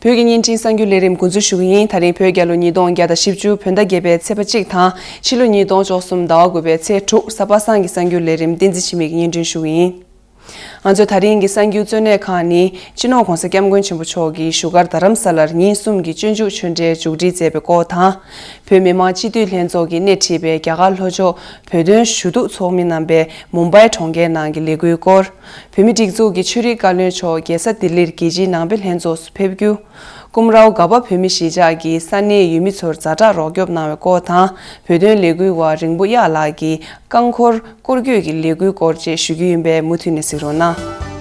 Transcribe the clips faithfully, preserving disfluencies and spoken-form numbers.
བོད་ཀྱི་བརྙན་འཕྲིན་གསར་འགྱུར་ལས་རིམ་འགོ་འཛུགས་ཞུ་གི་ཡིན། དེ་རིང་བོད་རྒྱལ་ལོ་ཉིས་སྟོང་བརྒྱ་དང་བཞི་བཅུ་བོད་ཟླ་བརྒྱད་པའི་ཚེས་པ་གཅིག་དང་ཕྱི་ལོ་ཉིས་སྟོང་བཅུ་གསུམ་ཟླ་བ་དགུ་པའི་ཚེས་དྲུག་གཟའ་པ་སངས་ཀྱི་གསར་འགྱུར་ལས་རིམ་བསྟན་འཛིན་འཆི་མེད་ཀྱིས་སྙན་སྒྲོན་ཞུ་གི་ཡིན། ང་ཚོའི་ད་རིང་གི་གསར་འགྱུར་གཙོ་གནད་ཁག་ནི། སྤྱི་ནོར་༧གོང་ས་༧སྐྱབས་མགོན་ཆེན་པོ་མཆོག་གིས་བཞུགས་སྒར་རྡ་རམ་ས་ལར་ཉིན་གསུམ་གྱི་སྤྱོད་འཇུག་ཆོས་འབྲེལ་མཇུག་སྒྲིལ་མཛད་པའི་སྐོར་དང་། བོད་མི་མང་སྤྱི་འཐུས་ལྷན་ཚོགས་ཀྱིས་སྣེ་ཁྲིད་པའི་རྒྱ་གར་ལྷོ་ཕྱོགས་བོད་དོན་ཞུ་གཏུག་ཚོགས་མི་རྣམ་པའི་མུམ་བྷའི་གྲོང་ཁྱེར་ནང་གི་ལས་འགུལ་སྐོར། བོད་མིའི་སྒྲིག་འཛུགས་ཀྱི་ཆོས་རིག་བཀའ་བློན་མཆོག་རྒྱལ་ས་ལྡི་ལིར་རྒྱལ་སྤྱིའི་ནང་པའི་ལྷན་ཚོགས་སུ་ཕེབས་རྒྱུ། ཀུམ་རའོ་ག་པ་བོད་མི་གཞིས་ཆགས་ཀྱིས་ས་གནས་ཡུལ་མི་ཚོར་ཛ་དྲག་རོགས་སྐྱོབ་གནང་བའི་སྐོར་དང་། བོད་དོན་ལས་འགུལ་བ་རིང་པོ་གཡག་ལགས་ཀྱིས་རྐང་འཁོར་སྐོར་སྐྱོད་ཀྱི་ལས་འགུལ་སྐོར་བཅས་ཞུ་རྒྱུ་ཡིན་པས་མུ་མཐུད་ནས་གཟིགས་རོགས་གནང་།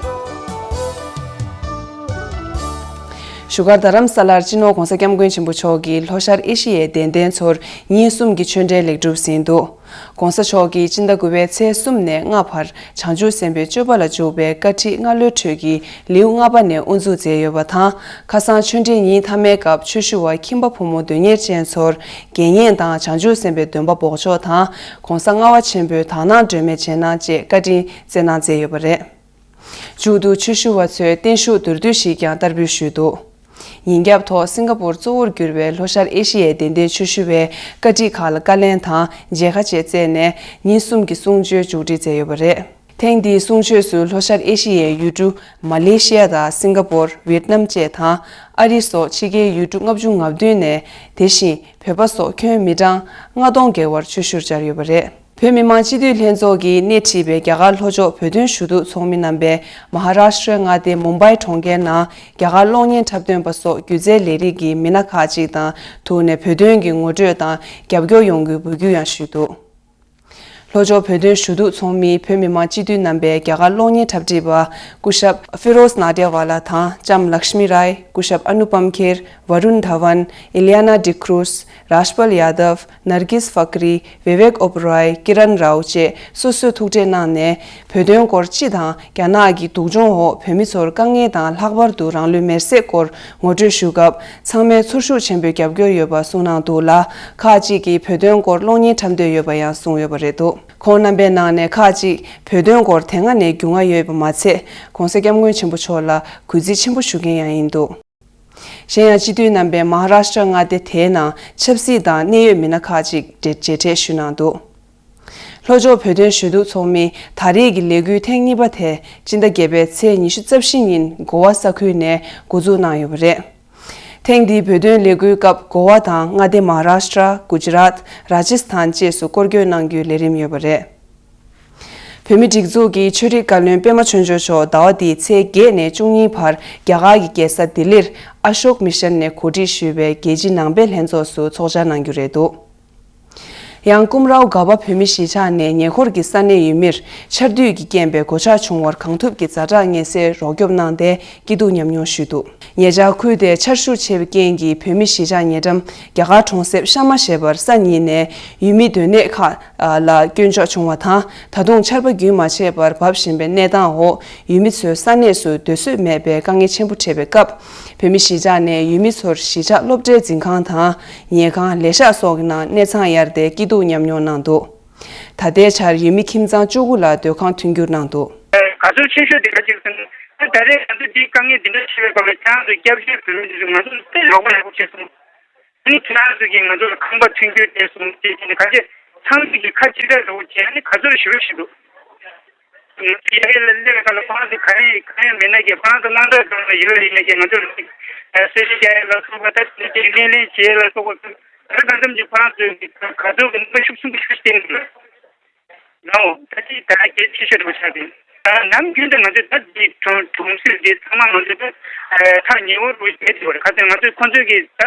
བཞུགས་སྒར་རྡ་རམ་ས་ལར་སྤྱི་ནོར་༧གོང་ས་༧སྐྱབས་མགོན་ཆེན་པོ་མཆོག་གིས་ལྷོ་ཤར་ཨེ་ཤི་ཡའི་དད་ལྡན་ཚོར་ཉིན་གསུམ་གྱི་ཆོས་འབྲེལ་ལེགས་གྲུབ་ཟིན་འདུག ༸གོང་ས་མཆོག་གིས་སྤྱི་ཟླ་དགུ་པའི་ཚེས་གསུམ་ནས་ལྔ་བར་བྱང་ཆུབ་སེམས་དཔའི་སྤྱོད་པ་ལ་འཇུག་པའི་བཀའ་ཁྲིད་སྔ་ལོའི་ཁྲོད་ཀྱི་ལེའུ་ལྔ་པ་ནས་དབུ་འཛུགས་མཛད་ཡོད་པ་དང་། ཁ་སང་ཆོས་འབྲེལ་ཉིན་མཐའ་མའི་སྐབས་ཆོས་ཞུ་བ་ཁྱིམ་པ་ཕོ་མོ་དོན་གཉེར་ཅན་ཚོར་དགེ་བསྙེན་དང་བྱང་ཆུབ་སེམས་དཔའི་སྡོམ་པ་འབོགས་ཆོག་དང་། ༸གོང་ས་ལྔ་པ་ཆེན་པོའི་དག་སྣང་སྒྲོན་མེ་བྱེད་གནང་བཅས་བཀའ་དྲིན་སྩལ་གནང་མཛད་ཡོད་པ་རེད། མཇུག་ཏུ་ཆོས་ཞུ་བ་ཚོས་བརྟན་བཞུགས་མདོར་བསྡུས་ཤིག་ཀྱང་བསྟར་འབུལ་ཞུས་འདུག་ཉིན་རྒྱབ་ཐོག་སིང་ག་པུར་གཙོ་བོར་གྱུར་བའི་ལྷོ་ཤར་ཨེ་ཤི་ཡའི་དད་ལྡན་ཆོས་ཞུ་བས་བཀའ་ཁྲིད་ཁག་ལ་བཀའ་ལན་དང་མཇལ་ཁ་བཅས་བསྩལ་ནས་ཉིན་གསུམ་གྱི་གསུང་ཆོས་མཇུག་སྒྲིལ་མཛད་ཡོད་པ་རེད། ཐེངས་འདིའི་གསུང་ཆོས་སུ་ལྷོ་ཤར་ཨེ་ཤི་ཡའི་ཡུལ་གྲུ་མ་ལེ་ཤི་ཡ་དང་སིང་ག་པུར། ཝེད་ནམ་བཅས་དང་ཨ་རི་སོགས་ཕྱི་རྒྱལ་ཡུལ་གྲུ་ལྔ་བཅུ་ང་བདུན་ནས། དེ་བཞིན་བོད་པ་སོགས་ཁྱོན་མི་གྲངས་ལྔ་སྟོང་བརྒལ་བར་ཆོས་ཞུར་བཅར་ཡོད་པ་རེད། བོད་མི་མང་སྤྱི་འཐུས་ལྷན་ཚོགས་ཀྱིས་སྣེ་ཁྲིད་པའི་རྒྱ་གར་ལྷོ་ཕྱོགས་བོད་དོན་ཞུ་གཏུག་ཚོགས་མི་རྣམ་པས་མ་ཧཱ་རཱཤ་ཊྲའི་མངའ་སྡེ་མུམ་བྷའི་གྲོང་ཁྱེར་ནང་རྒྱ་གར་གློག་བརྙན་འཁྲབ་སྟོན་པ་སོགས་སྒྱུ་རྩལ་ལས་རིགས་ཀྱི་མི་སྣ་ཁག་ཅིག་དང་ཐུག་ནས་བོད་དོན་གྱི་ངོ་སྤྲོད་དང་རྒྱབ་སྐྱོར་ཡོང་རྒྱུའི་འབོད་སྐུལ་ཡང་ཞུས་འདུག་ལྷོ་ཕྱོགས་བོད་དོན་ཞུ་གཏུག་ཚོགས་མིའི་བོད་མི་མང་སྤྱི་འཐུས་རྣམ་པས་རྒྱ་གར་གློག་བརྙན་འཁྲབ་ཁྲིད་པ་སྐུ་ཞབས་ཕི་རོས་ནཱ་ཏི་ཡ་ཝ་ལ་དང་ལྕམ་ལཀྵ་མི་རའི། སྐུ་ཞབས་ཨ་ནུ་པམ་ཁེར། ཝ་རུན་དྷ་ཝན། ཨི་ལི་ཡ་ན་ཌི་ཀྲུས། རཱཇ་པལ་ཡ་དབ། ནར་གིས་ཕ་ཀི་རི། ཝི་ཝེག་ཨོ་བྷི་རོའི། ཀི་རན་རའོ་བཅས་སོ་སོས་ཐུག་འཕྲད་གནང་ནས། བོད་དོན་སྐོར་སྤྱི་དང་རྒྱ་ནག་གི་སྡུག་སྦྱོང་འོག་བོད་མི་ཚོར་དཀའ་ངལ་དང་ལྷག་པར་དུ་རང་ལུས་མེར་སྲེག་སྐོར་ངོ་སྤྲོད་ཞུ་སྐབས། ཚང་མས་ཚོར་ཤུགས་ཆེན་པོས་རྒྱབ་སྐྱོར་ཡོད་པ་གསུངས་གནང་འདུག་ལ། ཁག་ཅིག་གིས་བོད་དོན་སྐོར་གློག་བརྙན་འཁྲབ་འདོད་ཡོད་པ་ཡང་གསུངས་ཡོད་པ་རེད་འདུག་ཁོང་རྣམ་པའི་ནང་ནས་ཁག་ཅིག་བོད་དོན་སྐོར་དེ་སྔ་ནས་རྒྱུས་མངའ་ཡོད་པ་མ་ཚད། ༸གོང་ས་༸སྐྱབས་མགོན་ཆེན་པོ་མཆོག་ལ་གུས་བརྩི་ཆེན་པོ་ཞུ་མཁན་ཡང་ཡིན་འདུག་གཞན་ཡང་སྤྱི་འཐུས་རྣམ་པས་མ་ཧཱ་རཱཤ་ཊྲ་མངའ་སྡེ་དེའི་ནང་ཆབ་སྲིད་དང་གནད་ཡོད་མི་སྣ་ཁག་ཅིག་མཇལ་འཕྲད་ཞུས་གནང་འདུག་ལྷོ་ཕྱོགས་བོད་དོན་ཞུ་གཏུག་ཚོགས་མིའི་ད་རེས་ཀྱི་ལས་འགུལ་ཐེངས་གཉིས་པ་དེ་སྤྱི་ཟླ་བརྒྱད་པའི་ཚེས་ཉི་ཤུ་རྩ་བཞི་ཉིན་གོ་བ་ས་ཁུལ་ནས་འགོ་འཛུགས་གནང་ཡོད་པ་རེད། ཐེངས་འདིའི་བོད་དོན་ལས་འགུལ་སྐབས་གོ་བ་དང་མངའ་སྡེ་མ་ཧཱ་རཱཤ་ཊྲ། གུ་ཇི་རཱཏ། རཱ་ཇི་སི་ཐན་བཅས་སུ་སྐོར་སྐྱོད་གནང་རྒྱུའི་ལས་རིམ་ཡོད་པ་རེད། བོད་མིའི་སྒྲིག་འཛུགས་ཀྱི་ཆོས་རིག་བཀའ་བློན་པད་མ་ཆོས་འབྱོར་མཆོག་ཟླ་བ་འདིའི་ཚེས་བརྒྱད་ནས་བཅུ་གཉིས་བར་རྒྱ་གར་གྱི་རྒྱལ་ས་ལྡི་ལིར་ཨ་ཤོག་མི་ཤན་ནས་གོ་སྒྲིག་ཞུས་པའི་རྒྱལ་སྤྱིའི་ནང་པའི་ལྷན་ཚོགས་སུ་ཚོགས་བཅར་གནང་རྒྱུ་རེད་འདུག་ཡང་ཀུམ་རའོ་ག་པ་བོད་མི་གཞིས་ཆགས་ནས་ཉེ་འཁོར་གྱི་ས་གནས་ཡུལ་མིར་ཆར་དུས་ཀྱི་རྐྱེན་པས་གོད་ཆག་བྱུང་བར་གང་ཐུབ་ཀྱིས་ཛ་དྲག་ངལ་སེལ་རོགས་སྐྱོབ་གནང་སྟེ་སྐྱིད་སྡུག་མཉམ་མྱོང་ཞུས་འདུག་ཉེ་ཆར་ཁུལ་དེའི་ཆར་ཤུགས་ཆེ་བའི་རྐྱེན་གྱིས་བོད་མི་གཞིས་ཆགས་ཉེ་འགྲམ་རྒྱ་གར་གྲོང་གསེབ་ཤ་མ་ཞེས་པར་ས་གཉིས་ནས་ཡུལ་མི་སྡོད་གནས་ཁག་ལ་སྐྱོན་ཆག་བྱུང་བ་དང་། ད་དུང་ཆར་པ་རྒྱུན་མ་ཆད་པར་འབབ་བཞིན་པའི་གནས་སྟངས་འོག་ཡུལ་མི་ཚོས་ས་གནས་སུ་སྡོད་ས་མེད་པའི་དཀའ་ངལ་ཆེན་པོ་འཕྲད་པའི་སྐབས། བོད་མི་གཞིས་ཆགས་ནས་ཡུལ་མི་ཚོར་གཞིས་ཆགས་སློབ་གྲྭའི་འཛིན་ཁང་དང་ཉལ་ཁང་། ལས་ཤག་སོགས་ཀྱི་ནང་གནས་ཚང་གཡར་ཏེ་སྐྱིད་སྡུག་མཉམ་མྱོང་གནང་འདུག་ད་ལྟའི་ཆར་ཡུལ་མི་ཁྱིམ་ཚང་བཅུ་དགུ་ལ་སྡོད་ཁང་མཐུན་འགྱུར་གནང་འདུག་ག་ཚོད་ཆེ་ཤོས་དེ་ག་ཅིག་ཟེར་ན། ད་རེས་ང་ཚོ་འདི་དཀའ་ངལ་འདི་འདྲ་ཆེ་བའི་སྐབས་ལ་ཁྱེད་རང་ཚོ་སྐྱབས་བཅོལ་བོད་མི་འདི་ཚོ་ང་ཚོ་དཔེ་རོགས་པ་ཡག་པོ་བྱས་སོང་། ཨ་ནི་ཁྱེད་རང་ཚོ་གིས་ང་ཚོ་ལ་ཁང་པ་མཐུན་འགྱུར་སྤྲད་སོང་ཅེས་བྱས་ནས་ག་ཚོད་ཚང་མ་གིས་ཁ་གཅིག་གྲགས་འདྲ་བོ་བྱས་ཨ་ནི་ག་ཚོད་ཞུ་རོགས་ཞུ་འདུག་ཡ་ཧེ་ལ་སླེབས་སྐབས་ལ་ཁོ་རང་ཚོ་ག་རེ་གང་ཡང་མེད་ན་ཀྱེ་ཁོ་རང་ཚོ་དངངས་སྐྲག་སྐབས་ལ་ཡིད་ལ་ཡིད་ལ་ཀྱེ་ང་ཚོ་ལ་ཅིག་གསོལ་ཇ་རྒྱག་ཡ་ལ་སོགས་པ་ད་དེ་འདྲ་ཅིག་ལེན་ལེན་བྱེད་ཡ་ལ་སོགས་པ་ད་གང་འཚམ་ཅིག་ཁོ་རང་ཚོས་ག་ཚོད་ཀྱི་ནུས་པ་ཤུགས་ཆེན་པོ་ཞིག་བསྟན་འདུག་ལ། ལའོ། ད་ཅི་ད་གལ་ཆེ་ཤོས་རེད་པ་ཆགས་ཏེ། ད་ནམ་རྒྱུན་དུ་ང་ཚོས་ད་ཅི་གྲོང་གྲོང་གསེབ་འདི་ཚང་མ་ང་ཚོས་ད་ཐག་ཉེ་བོ་རུ་བྱས་ཏེ་བར་ཁ་ཚོན་ང་ཚོས་ཁོང་ཚོས་ཀྱི་ད་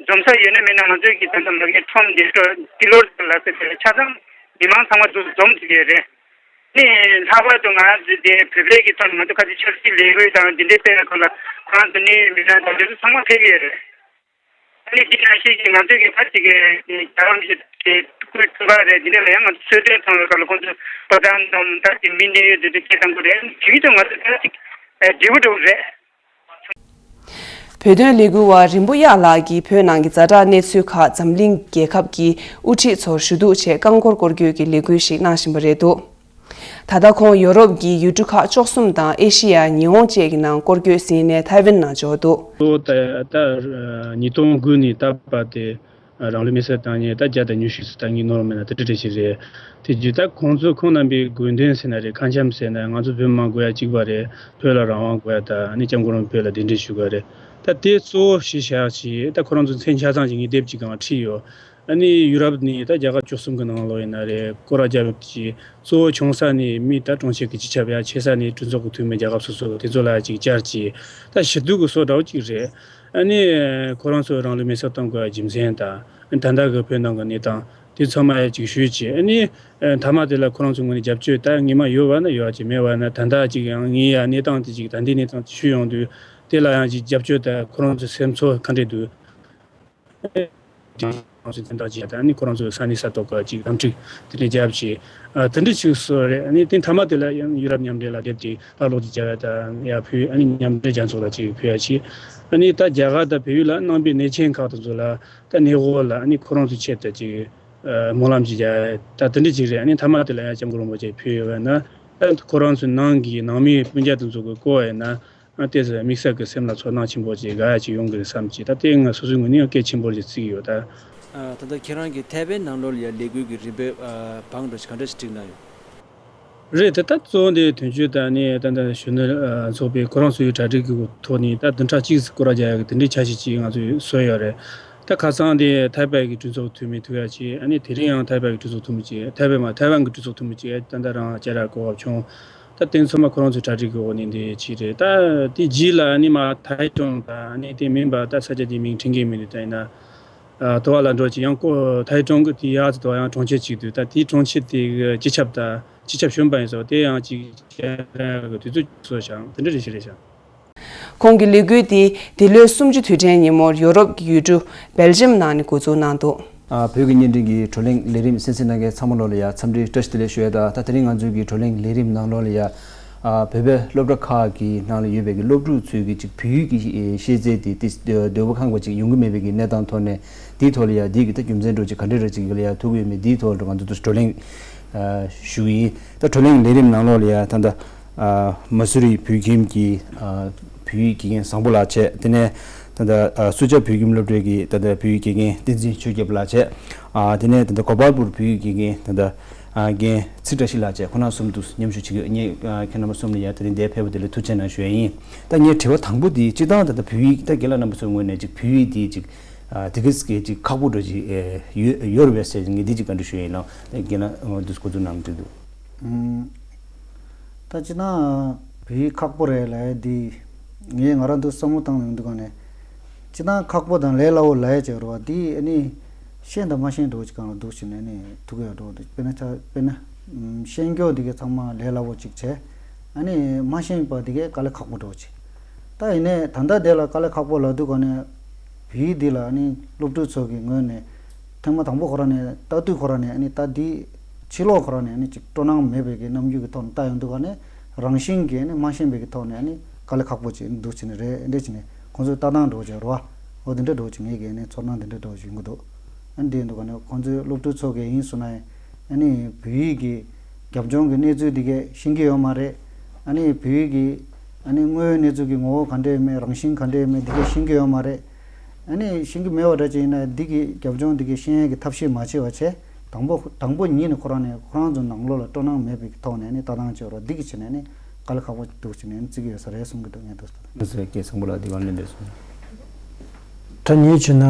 འཛོམས་ས་ཡོད་ན་མེད་ན་ང་ཚོས་ཀྱི་ད་ད་མ་གི་ཁྲོམ་འདི་ཚོ་ཏི་ལོར་ལ་ཟེར་ཏེ་ཆ་ཚང་མི་མང་ཚང་མ་འདུ་འཛོམས་ཐུབ་ཡོད་རེད། ནི་ལྷག་པར་དུ་ང་ཚོ་དེ་བོད་པའི་གི་ཐོག་ནས་ང་ཚོ་ཁ་ཅིག་ཆབ་སྲིད་ལས་འགུལ་དང་འདི་འདྲའི་སྤེལ་བའི་སྐོར་ལ་ཁོ་རང་ཚོ་གནད་ཡོད་མི་སྣ་དང་དེ་ཚོ་ཚང་མ་ཕེབས་ཡོད་རེད། ཨ་ནི་འདི་ནང་བཞིན་གྱི་ང་ཚོས་ཀྱི་ཕ་གཅིག་གི་རྒྱལ་བ་རིན་པོ་ཆེ་སྐུའི་འཁྲུངས་སྐར་རེད། འདི་འདྲ་ལ་ཡང་ང་ཚོ་གསོལ་སྟོན་གནང་བའི་སྐབས་ལ་ཁོང་ཚོས་པོ་གྲམ་དང་ད་ཅིག་མི་གནད་ཡོད་དེ་ཚོ་སྐད་བཏང་གི་རེད། ཨ་ནི་དེ་བཞིན་དུ་ང་ཚོ་ད་ཅིག་འབྲས་བུ་འགྲོ་གི་རེད། བོད་དོན་ལས་འགུལ་བ་རིང་པོ་གཡག་ལགས་ཀྱིས་བོད་ནང་གི་ཛ་དྲག་གནས་ཚུལ་ཁག་འཛམ་གླིང་རྒྱལ་ཁབ་ཀྱི་དབུ་ཁྲིད་ཚོར་ཞུ་གཏུག་ཆེད་རྐང་འཁོར་སྐོར་སྐྱོད་ཀྱི་ལས་འགུལ་ཞིག་གནང་བཞིན་པ་རེད་འདུག་ད་ལྟ་ཁོང་ཡོ་རོབ་ཀྱི་ཡུལ་གྲུ་ཁག་བཅུ་གསུམ་དང་ཨེ་ཤི་ཡ་ཉི་ཧོང་བཅས་ཀྱི་ནང་སྐོར་སྐྱོད་ཟིན་ནས་ཐའེ་ཝན་ནང་འབྱོར་འདུག། གཙོ་བོ་ད་ད་ཉིས་སྟོང་དགུ་ནས་ད་བར་དེ་རང་ལུས་མེར་སྲེག་བཏང་མཁན་ད་བརྒྱ་དང་ཉི་ཤུ་ཙམ་ད་ངས་ནོར་མེད་ན་དེ་འདྲ་རེ་ཞིག་རེད། དེ་རྗེས་ད་ཁོང་ཚོ་ཁོང་རྣམ་པའི་དགོས་འདུན་ཟེར་ན་རེད། ཁ་འཆམ་ཟེར་ན་ང་ཚོ་བོད་མི་མང་དགོས་ཡ་གཅིག་པ་རེད། བོད་ལ་རང་དབང་དགོས་ཡ་ད་ཨ་ནི་སྐྱབས་མགོན་རིན་པོ་ཆེ་ལ་གདན་འདྲེན་ཞུ་དགོས་རེད། ད་དེ་གཙོ་བོ་གཞི་བཞག་བྱས་ད་ཁོ་རང་ཚོ་མཚན་ཆ་ཚང་གི་ངས་དེབ་ཅིག་སྒང་ལ་བྲིས་ཡོད། ཨ་ནི་ཡུ་རོབ་ནས་ད་རྒྱལ་ཁབ་བཅུ་གསུམ་གི་ནང་ལོགས་ཡིན་ན་རེད། སྐོར་ར་རྒྱབ་ཀྱི་གཙོ་བོ་ཆུང་ས་ནས་མི་ད་གྲོང་ཁྱེར་གྱི་སྤྱི་ཁྱབ་ཡ། ཆེ་ས་ནས་གྲོས་ཚོགས་ཀྱི་འཐུས་མི་རྒྱལ་ཁབ་སོ་སོ་དེ་ཚོ་ལ་ཅིག་བཅར་གྱི་ད་ཞི་བདེ་གི་སྲོལ་འདྲ་བོ་ཅིག་རེད། ཨ་ནི་ཁོ་རང་ཚོས་རང་ལུས་མེར་སྲེག་གཏོང་དགོས་རྒྱུ་མཚན་དང་ཨ་ནི་ད་ལྟ་གི་བོད་ནང་གི་གནས་སྟངས་དེ་ཚང་མ་ཡ་ཅིག་ཞུས་བྱས། ཨ་ནི་མཐའ་མ་དེ་ལ་ཁོ་རང་ཚོའི་ངོས་ནས་རྒྱབ་སྐྱོར་ད་ངེས་མ་ཡོད་པ་ན་ཡོད་ཅིག་མེད་པ་ན་ད་ལྟ་ཅིག་ཡང་ངས་ཡ་གནས་སྟངས་དེ་ཅིག་ད་ལྟའི་གནས་སྟངས་དེ་ཞུས་ཡོང་དུས་དེ་ལ་ཡང་ཅིག་རྒྱབ་སྐྱོར་ད་ཁོ་རང་ཚོའི་སེམས་ཚོར་ག་འདྲས་འདུག། ཁོ་རང་ཚོའི་མཚན་རྟགས་ཅིག་ད་ནི་ཁོ་རང་ཚོའི་ས་གནས་ས་ཐོག་གི་ཅིག་དམ་ཕྲུག་དེ་འདྲ་རྒྱབ་ཅིག་ཨ་དེ་འདྲ་ཅིག་སོ་རེད། ཨ་ནི་དེ་མཐའ་མ་དེ་ལ་ཡང་ཡུ་རོབ་མཉམ་འབྲེལ་ལ་དེབ་ཅིག་ཕར་སློག་ཅིག་བྱ་བ་དང་ཡར་ཕུལ། ཨ་ནི་མཉམ་འབྲེལ་རྒྱལ་ཚོགས་ལ་ཅིག་ཕུལ་ཡ་ཅིག། ཨ་ནི་ད་རྒྱ་གར་དང་བལ་ཡུལ་ལ་གནང་བའི་གནས་ཆེན་ཁག་དེ་ཚོ་ལ་ད་གནས་སྐོར་ལ་ཨ་ནི་ཁོ་རང་ཚོའི་ཆེད་དུ་ཅིག་ཨ་སྨོན་ལམ་ཅིག་བྱ་ད་དེ་འདྲ་ཅིག་རེད། ཨ་ནི་མཐའ་མ་དེ་ལ་ཡང་སྐྱབས་མགོན་རིན་པོ་ཆེ་ཕུལ་ཡོད་པ་ན་ད་ཁོ་རང་ཚོའི་ནང་གི་ནང་མི་སྤུན་ཀྱག་དེ་ཚོ་གི་བསྐོར་བ་ཡིན་ན། ཨ་དེ་ཚོ་དམིགས་བསལ་གྱི་སེམས་ལ་ཚོར་སྣང་ཆེན་པོ་ཅིག་དགའ་ཡ་ཅིག་ཡོང་གི་རེད་བསམ་གྱི། ད་དེ་ང་སོ་སོའི་ངོས་ནས་ཡང་གལ་ཆེན་པོ་ཅིག་བརྩི་གི་ཡོད་ད། ཨ་ད་ལྟ་ཁྱེད་རང་གིས་ཐའེ་ཝན་ནང་ལོགས་ལ་ཡ་ལས་འགུལ་གྱི་རིམ་པའི་ཨ་བང་འགྲོ་ཞིག་ག་འདྲ་ཞིག་བསྒྲིགས་གནང་ཡོད། རེད་དེ་ད་གཙོ་བོ་འདི་དོན་གཅོད་དང་ནི་ད་ལྟ་གཞོན་ནུ་ཨ་ཚོགས་པའི་ཁོ་རང་ཚོའི་གྲ་སྒྲིག་གི་ཐོག་ནས་ད་བདུན་ཕྲག་གཅིག་ཙམ་སྐོར་ར་རྒྱག་ཡ་གི་དེ་འདྲའི་འཆར་གཞི་ཅིག་ང་ཚོས་བཟོས་ཡོད་རེད། ད་ཁ་སང་དེ་ཐའེ་པེ་གི་གྲོས་ཚོགས་འཐུས་མི་ཐུག་ཡ་ཅིག། ཨ་ནི་དེ་རིང་ཡང་ཐའེ་པེ་གི་གྲོས་ཚོགས་འཐུས་མི་ཅིག། ཐའེ་པེ་མ་ཐའེ་ཝན་གི་གྲོས་ཚོགས་འཐུས་མི་ཅིག་ད་ལྟ་རང་བཅར་ཡ་གོ་སྐབས་བྱུང་། ད་དེ་ཚང་མ་ཁོ་རང་ཚོའི་གྲ་སྒྲིག་གི་འོག་ནས་འདི་བྱས་རེད། ད་དེ་རྗེས་ལ་ཨ་ནི་མ་ཐའེ་ཀྲུང་དང་ཨ་ནི་དེ་མིན་པ་ད་ས་ཆ་དེའི་མིང་དྲན་གྱི་མི་འདུག། ད་ཡིན་ན་ཨ་དོ་བ་ལ་འགྲོ་ཅིག་ཡང་ཀོ་ཐའེ་ཀྲུང་གི་དེ་ཡག་ཙི་དོ་ཡང་གྲོང་ཁྱེར་ཅིག་འདུག། ད་དེའི་གྲོང་ཁྱེར་དེ་གི་སྤྱི་ཁྱབ་ད་སྤྱི་ཁྱབ་གཞོན་པ་ཡིན་ཙང་དེ་ཡང་ཅིག་བཅར་གི་དུས་ཚོད་བཟོས་ཤག། དེ་འདྲ་རེ་ཞིག་རེད་ཤག། ཁོང་གི་ལས་འགུལ་དེ་འདི་ལོའི་གསུམ་བཅུ་དུས་དྲན་ཉིན་མོར་ཡོ་རོབ་ཀྱི་ཡུལ་གྲུ་སྦེལ་ཇམ་ནང་ནས་འགོ་འཛུགས་གནང་འདུག། ཨ་བོད་ཀྱི་བརྙན་འཕྲིན་གྱི་བགྲོ་གླེང་ལས་རིམ་གསན་གཟིགས་གནང་མཁན་ཚང་མ་ལོ་ལ་ཡ་འཚམས་འདྲི་བཀྲ་ཤིས་བདེ་ལེགས་ཞུ་ཡ་དང་། ད་དེ་རིང་ང་ཚོའི་གི་བགྲོ་གླེང་ལས་རིམ་ནང་ལོགས་ལ་ཡ་ཨ་བོད་པའི་སློབ་གྲྭ་ཁག་གི་ནང་ལ་ཡོད་པའི་གི་སློབ་ཕྲུག་ཚོའི་གི་ཅིག་བོད་ཡིག་གི་ཤེས་ཚད་དེ་དེ་འདོད་པ་ཁེངས་པ་ཅིག་ཡོང་གི་མེད་པའི་གི་གནས་སྟངས་ཐོག་ནས་དེའི་ཐོག་ལ་ཡ་དེའི་གི་ད་རྒྱུ་མཚན་འདྲ་ཅིག་ག་འདྲ་རེ་ཅིག་ལ་ཡ་ཐུག་གི་ཡོད་མེད་དེའི་ཐོག་ལ་ང་ཚོ་ད་བགྲོ་གླེང་ཨ་ཞུ་གི་ཡིན། ད་བགྲོ་གླེང་ལས་རིམ་ནང་ལོགས་ལ་ཡ་ད་ལྟ་ཨ་མ་སུ་རི་བོད་ཁྱིམ་གྱི་ཨ་བོད་ཡིག་དགེ་རྒན་བཟང་པོ་ལགས་བྱས། དེ་ནས་ད་ལྟ་ཨ་སུ་ཇཱ་བོད་ཁྱིམ་སློབ་གྲྭའི་གི་ད་ལྟ་བོད་ཡིག་དགེ་རྒན་བསྟན་འཛིན་ཆོས་སྐྱབས་ལགས་བྱས། ཨ་དེ་ནས་ད་ལྟ་གོ་པལ་པུར་བོད་ཡིག་དགེ་རྒན་ད་ལྟ་ཨ་རྒན་ཚེ་བཀྲ་ཤིས་ལགས་བྱས། ཁོང་རྣམ་གསུམ་དུ་མཉམ་ཞུགས་བྱེད་ཀྱི་ཡོད། ངས་ཨ་ཁྱེད་རྣམ་པ་གསུམ་ལ་ཡ་དེ་རིང་འདིར་ཕེབས་པ་དེ་ལ་ཐུགས་རྗེ་གནང་ཞུ་ཡ་ཡིན། ད་ངའི་དྲི་བ་དང་པོ་དེ་སྤྱིར་བཏང་ད་ལྟ་བོད་ཡིག་ད་རྒན་ལགས་རྣམ་པ་ཚོའི་ངོས་ནས་ཅིག་བོད་ཡིག་དེ་ཅིག་ཨ་དེ་གི་སྐད་ཅིག་ཁག་པོ་འདྲ་ཅིག་ཨེ་ཡོད་ཡོད་རེད་པས་ཟེར་ངས་འདི་ཅིག་བཀའ་འདྲི་ཞུ་ཡ་ཡིན་ལགས། ད་རྒན་ལགས་འོ་འདི་འགོ་འཛུགས་གནང་འདུག་འདུག། ཨུམ། ད་ཅི་ན་བོད་ཡིག་ཁག་པོ་རེད་ལབ་ཡ་འདི་ངས་ང་རང་འདུག་བསམ་བློ་བཏང་ནས་འདུག་ག་ནས། ཅི་ན་ཁག་པོ་དང་ལས་སླ་བོ་ལབ་ཡ་ཅིག་རེད་བ། འདི་ཨ་ནི་ཤེས་དང་མ་ཤེས་འདྲ་བོ་ཅིག་སྒང་ལ་འདུག་བྱས་ནས་ཨ་ནི་ཐུག་གི་ཡོད་འགྲོ་འདུག། དཔེར་ན་ཆ་དཔེར་ན་ཨུམ་ཤེས་མཁན་འདི་གས་ཚང་མ་ལས་སླ་བོ་ཅིག་བྱས། ཨ་ནི་མ་ཤེས་པ་འདི་གས་དཀའ་ལས་ཁག་པོ་འདྲ་བོ་ཅིག། ད་ཡིན་ནའི་ད་ལྟ་དེ་ལ་དཀའ་ལས་ཁག་པོ་ལབ་དུས་ག་ནས་བོད་ཡིག་འདི་ལ་ཨ་ནི་སློབ་ཕྲུག་ཚོ་གི་ངོས་ནས་ཐེངས་མ་དང་པོ་ཁོ་རང་ནས་ལྟ་དུས་ཁོ་རང་ནས་ཨ་ནི་ད་འདི་ཕྱི་ལོགས་ཁོ་རང་ནས་ཨ་ནི་ཅིག་སྤྲོ་སྣང་མེད་པའི་གི་རྣམ་འགྱུར་གི་ཐོག་ནས་ལྟ་ཡོང་དུས་ག་ནས་རང་བཞིན་གྱིས་ཨ་ནི་མ་ཤེས་པའི་གི་ཐོག་ནས་ཨ་ནི་དཀའ་ལས་ཁག་པོ་ཅིག་འདུག་བྱས་ནས་རེད། འདྲ་བྱས་ནས་ཁོང་ཚོའི་ལྟ་སྟངས་འདྲ་བོ་ཅིག་རེད་བ། འོ་དེ་འདྲ་འདྲ་བོ་ཅིག་ངའི་གི་ཨ་ནི་ཚོར་སྣང་དེ་འདྲ་འདྲ་བོ་ཅིག་ཡོང་གི་འདུག། ཨ་ནི་དེ་ཡིན་དུས་ག་ནས་ཁོང་ཚོའི་སློབ་ཕྲུག་ཚོ་གི་ཡིན་སོང་ན་ཨ་ནི་བོད་ཡིག་གི་རྒྱབ་ལྗོངས་ཀྱི་གནས་ཚུལ་འདི་གས་ཤེས་ཀྱི་ཡོད་མ་རེད། ཨ་ནི་བོད་ཡིག་གི་ཨ་ནི་དངོས་ཡོད་གནས་ཚུལ་གྱི་ངོ་བོ་ག་འདྲ་ཡོད་མེད་རང་བཞིན་ག་འདྲ་ཡོད་མེད་འདི་གས་ཤེས་ཀྱི་ཡོད་མ་རེད། ཨ་ནི་ཤེས་ཀྱི་མེད་པ་འདྲ་ཅིག་ཡིན་ན་འདི་གི་རྒྱབ་ལྗོངས་འདི་གས་ཤེས་ཡས་ཀྱི་ཐབས་ཤེས་མ་བྱས་པ་བྱས་དང་པོ་དང་པོ་ཉིད་ནས་ཁོ་རང་ནས་ཁོ་རང་ཚོ་ནང་ལོགས་ལ་སྤྲོ་སྣང་མེད་པའི་ཐོག་ནས་ཨ་ནི་ལྟ་སྟངས་བྱས་པ་འདི་གི་བྱས་ནས་ཨ་ནི་དཀའ་ལས་ཁག་པོ་འདུག་བྱས་ནས་ཨ་ནི་བརྩི་གི་ཡོད་ས་རེད་གསུང་གི་འདུག། ངས་འདུག་ཟེར། ལགས་སོ། སྐད་བཟང་པོ་ལ་འདི་གང་ལེན་འདྲ་གསུང་། ད་ངས་བྱས་ན་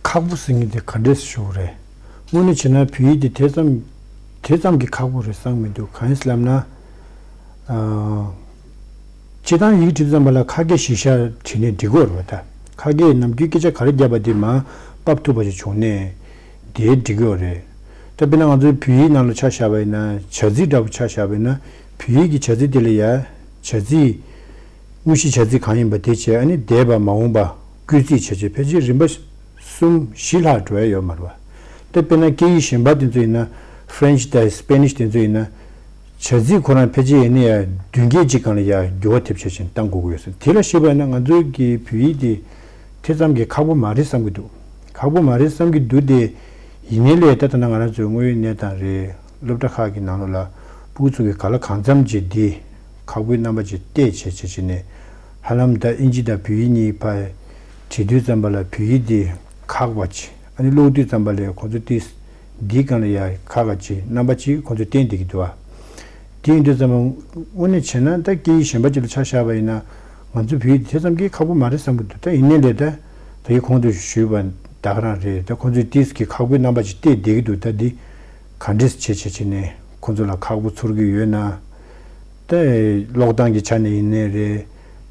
ཁག་པོ་ཟེར་མཁན་དེ་ག་འདྲས་ཞུ་དགོས་རེད། དངོས་གནས་བྱས་ན་བོད་ཡིག་དེ་དེ་ཙམ་དེ་ཙམ་གྱི་ཁག་པོ་རེད་བསམ་མི་འདུག། གང་ཡིན་ལབ་ན། ཨ། སྤྱིར་བཏང་ཡིག་འབྲི་ཙམ་པ་ལ་ཁ་སྐད་གཞི་བཞག་བྲིས་ནས་འབྲི་དགོས་རེད་བ། ད་ཁ་སྐད་ནམ་རྒྱུན་སྐད་ཆ་ག་རེ་བརྒྱབ་པ་དེ་མར་ཕབ་ཐུབ་པ་ཞིག་བྱུང་ནས་དེ་འབྲི་དགོས་རེད། ད་དཔེར་ན་ང་ཚོའི་བོད་ཡིག་ནང་ལ་ཆ་བཞག་པ་ཡིན་ན་བྱ་ཚིག་འདྲ་པོ་ཆ་བཞག་པ་ཡིན་ན་བོད་ཡིག་གི་བྱ་ཚིག་དེ་ལ་ཡ་བྱ་ཚིག་དངོས་གཞི་བྱ་ཚིག་གང་ཡིན་པ་དེ་བྱས། ཨ་ནི་འདས་པ་མ་འོངས་པ་སྐུལ་ཚིག་བྱས་བྱས་ཕལ་ཆེར་རིམ་པ་གསུམ་བཞི་ལྷག་འགྲོ་ཡ་ཡོད་མ་རེད་བ། ད་དཔེར་ན་སྐད་ཡིག་གཞན་པ་དེ་ཚོ་ཡིན་ན་French་དང་Spanish་དེ་ཚོ་ཡིན་ན་བྱ་ཚིག་ཁོ་རང་ཕལ་ཆེར་ཡིན་ན་ཡང་བདུན་བརྒྱད་ཅིག་སྒང་ལ་ཡང་འགྱུར་བ་ཐེབས་བྱས་ཕྱིན་བཏང་དགོས་ཀྱི་ཡོད་ཟེར། དེ་ལ་བཤད་པ་ཡིན་ན་ང་ཚོའི་གི་བོད་ཡིག་དེ་དེ་ཙམ་གྱི་ཁག་པོ་མ་རེད་བསམ་གྱི་འདུག། ཁག་པོ་མ་རེད་བསམ་གྱི་འདུག་སྟེ། ཡིན་ནའི་ལས་ད་ལྟ་ན་ང་རང་ཚོའི་དངོས་ཡོད་གནས་སྟངས་རེད། སློབ་གྲྭ་ཁག་གི་ནང་ལོགས་ལ་ ཕྲུ་གུ་ཚོ་གིས་ག་ལ་གང་འཚམ་ཅིག་འདི་ཁག་པོའི་རྣམ་པ་ཅིག་བལྟས་བྱས་བྱས་བྱས་ནས། ཧ་ལམ་ད་ཨིན་ཇི་དང་བོད་ཡིག་གཉིས་ཕར་བྲིས་དུས་ཙམ་པ་ལ་བོད་ཡིག་འདི་ཁག་པ་ཅིག་ཨ་ནི་ཀློག་དུས་ཙམ་པ་ལ་ཁོང་ཚོ་ཏིས་འདིའི་སྒང་ལ་ཡ་ཁག་ཁག་ཅིག་རྣམ་པ་ཅིག་ཁོང་ཚོས་བསྟན་བསྡད་ཀྱི་འདུག་ཨ། དེ་ཡིན་དུས་ཙམ་པ་དངོས་གནས་བྱས་ན་ད་སྐད་ཡིག་གཞན་པ་ཅིག་ལ་ཆ་བཞག་པ་ཡིན་ན། ང་ཚོ་བོད་ཡིག་དེ་ཙམ་གྱིས་ཁག་པོ་མ་རེད་བསམ་གྱི་འདུག་ད་ཡིན་ནའི་ལས་ད་ད་གིན་གོང་དུ་ཞུས་པ་ད་ག་རང་རེད། ད་ཁོང་ཚོས་ཏིས་ཀྱི་ཁག་པོའི་རྣམ་པ་ཅིག་བལྟས་བསྡད་ཀྱི་འདུག་ད་འདི་ག་འདྲས་བྱས་བྱས་བྱས་ནས་ཁོང་ཚོ་ལ་ཁག་པོ་ཚོར་གྱི་ཡོད་ན། ད་ཀློག་སྟངས་ཀྱི་ཆ་ནས་ཡིན་ནའི་རེད།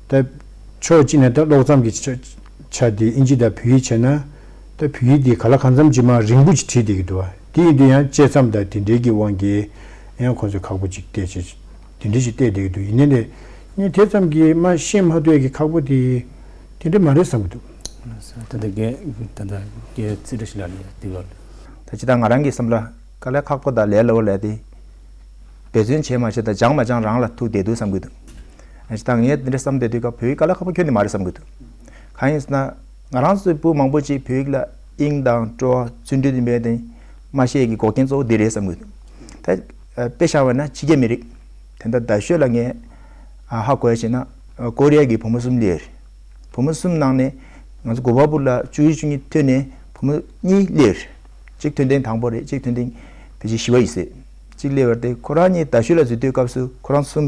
ད་ཕྱོགས་གཅིག་ནས་ད་ཀློག་མཚམས་ཀྱི་ཆ་ཆ་དེ་ཨིན་ཇི་དང་བོད་ཡིག་བྱས་ན། ད་བོད་ཡིག་དེ་ག་ལ་གང་འཚམ་ཅིག་མར་རིང་པོ་ཅིག་བྲིས་བསྡད་ཀྱི་འདུག་བ། དེ་ཡིན་དུས་ཡང་བཅད་མཚམས་དང་དེ་འདྲའི་གི་དབང་གིས་ཡང་ཁོང་ཚོས་ཁག་པོ་ཅིག་བལྟས་བྱས་དེ་འདྲའི་ཞིག་བལྟས་བསྡད་ཀྱི་འདུག་ཡིན་ནའི་ལས་ངས་དེ་ཙམ་གྱིས་མར་ཤེས་མ་ཐུབ་ཡ་གི་ཁག་པོ་དེ་དེ་འདྲ་མ་རེད་བསམ་གྱི་འདུག་ད་ལྟ་རྒན་ད་ལྟ་རྒན་ཚེ་བཀྲ་ཤིས་ལགས་ལ་ཡ་དེ་བ། ད་ཅི་ད་ང་རང་གི་བསམ་ལ། དཀའ་ལས་ཁག་པོ་དང་ལས་སླ་བོ་ལས་དེ། འབད་བརྩོན་བྱས་མ་བྱས་དང་སྦྱངས་མ་སྦྱངས་རང་ལ་ཐུག་བསྡད་འདུག་བསམ་གྱི་འདུག་ཨ་ཅི་ད་ངས་འདི་འདྲ་བསམ་བསྡད་དུས་སྐབས་བོད་ཡིག་དཀའ་ལས་ཁག་པོ་ཁྱོན་ནས་མ་རེད་བསམ་གྱི་འདུག་གང་ཡིན་ཟེར་ན། ང་རང་ཚོའི་བུ་མང་པོ་ཅིག་བོད་ཡིག་ལ་དབྱིངས་དང་སྤྲོ་བ་བརྩོན་འགྲུས་དེ་འབད་དེ་མ་ཤེས་ཀྱི་འགོག་རྐྱེན་གཙོ་བོ་འདི་རེད་བསམ་གྱི་འདུག་ད་དཔེ་བཞག་པ་ན་ཕྱི་རྒྱལ་མི་རིགས་དེ་འདྲ་རྡ་ཤོད་ལ་ངས་ཧ་གོ་ཡ་བྱས་ན། ཀོ་རི་ཡ་གི་བུ་མོ་གསུམ་སླེབས་ཡོད་རེད། བུ་མོ་གསུམ་ནང་ནས་ང་ཚོ་གོ་པལ་པུར་ལ་བཅུ་གཅིག་བཅུ་གཉིས་ཐོན་ནས་བུ་མོ་གཉིས་སླེབས་ཡོད་རེད། གཅིག་ཐོན་ཐེངས་དང་པོ་རེད། གཅིག་ཐོན་ཐེངས་ཕལ་ཆེར་བཞི་པ་ཡིན་སྲིད། གཅིག་སླེབས་པ་དེ་ཁོ་རང་གཉིས་རྡ་ཤོད་ལ་འཛུལ་དུས་སྐབས་སུ་ཁོ་རང་གསུམ་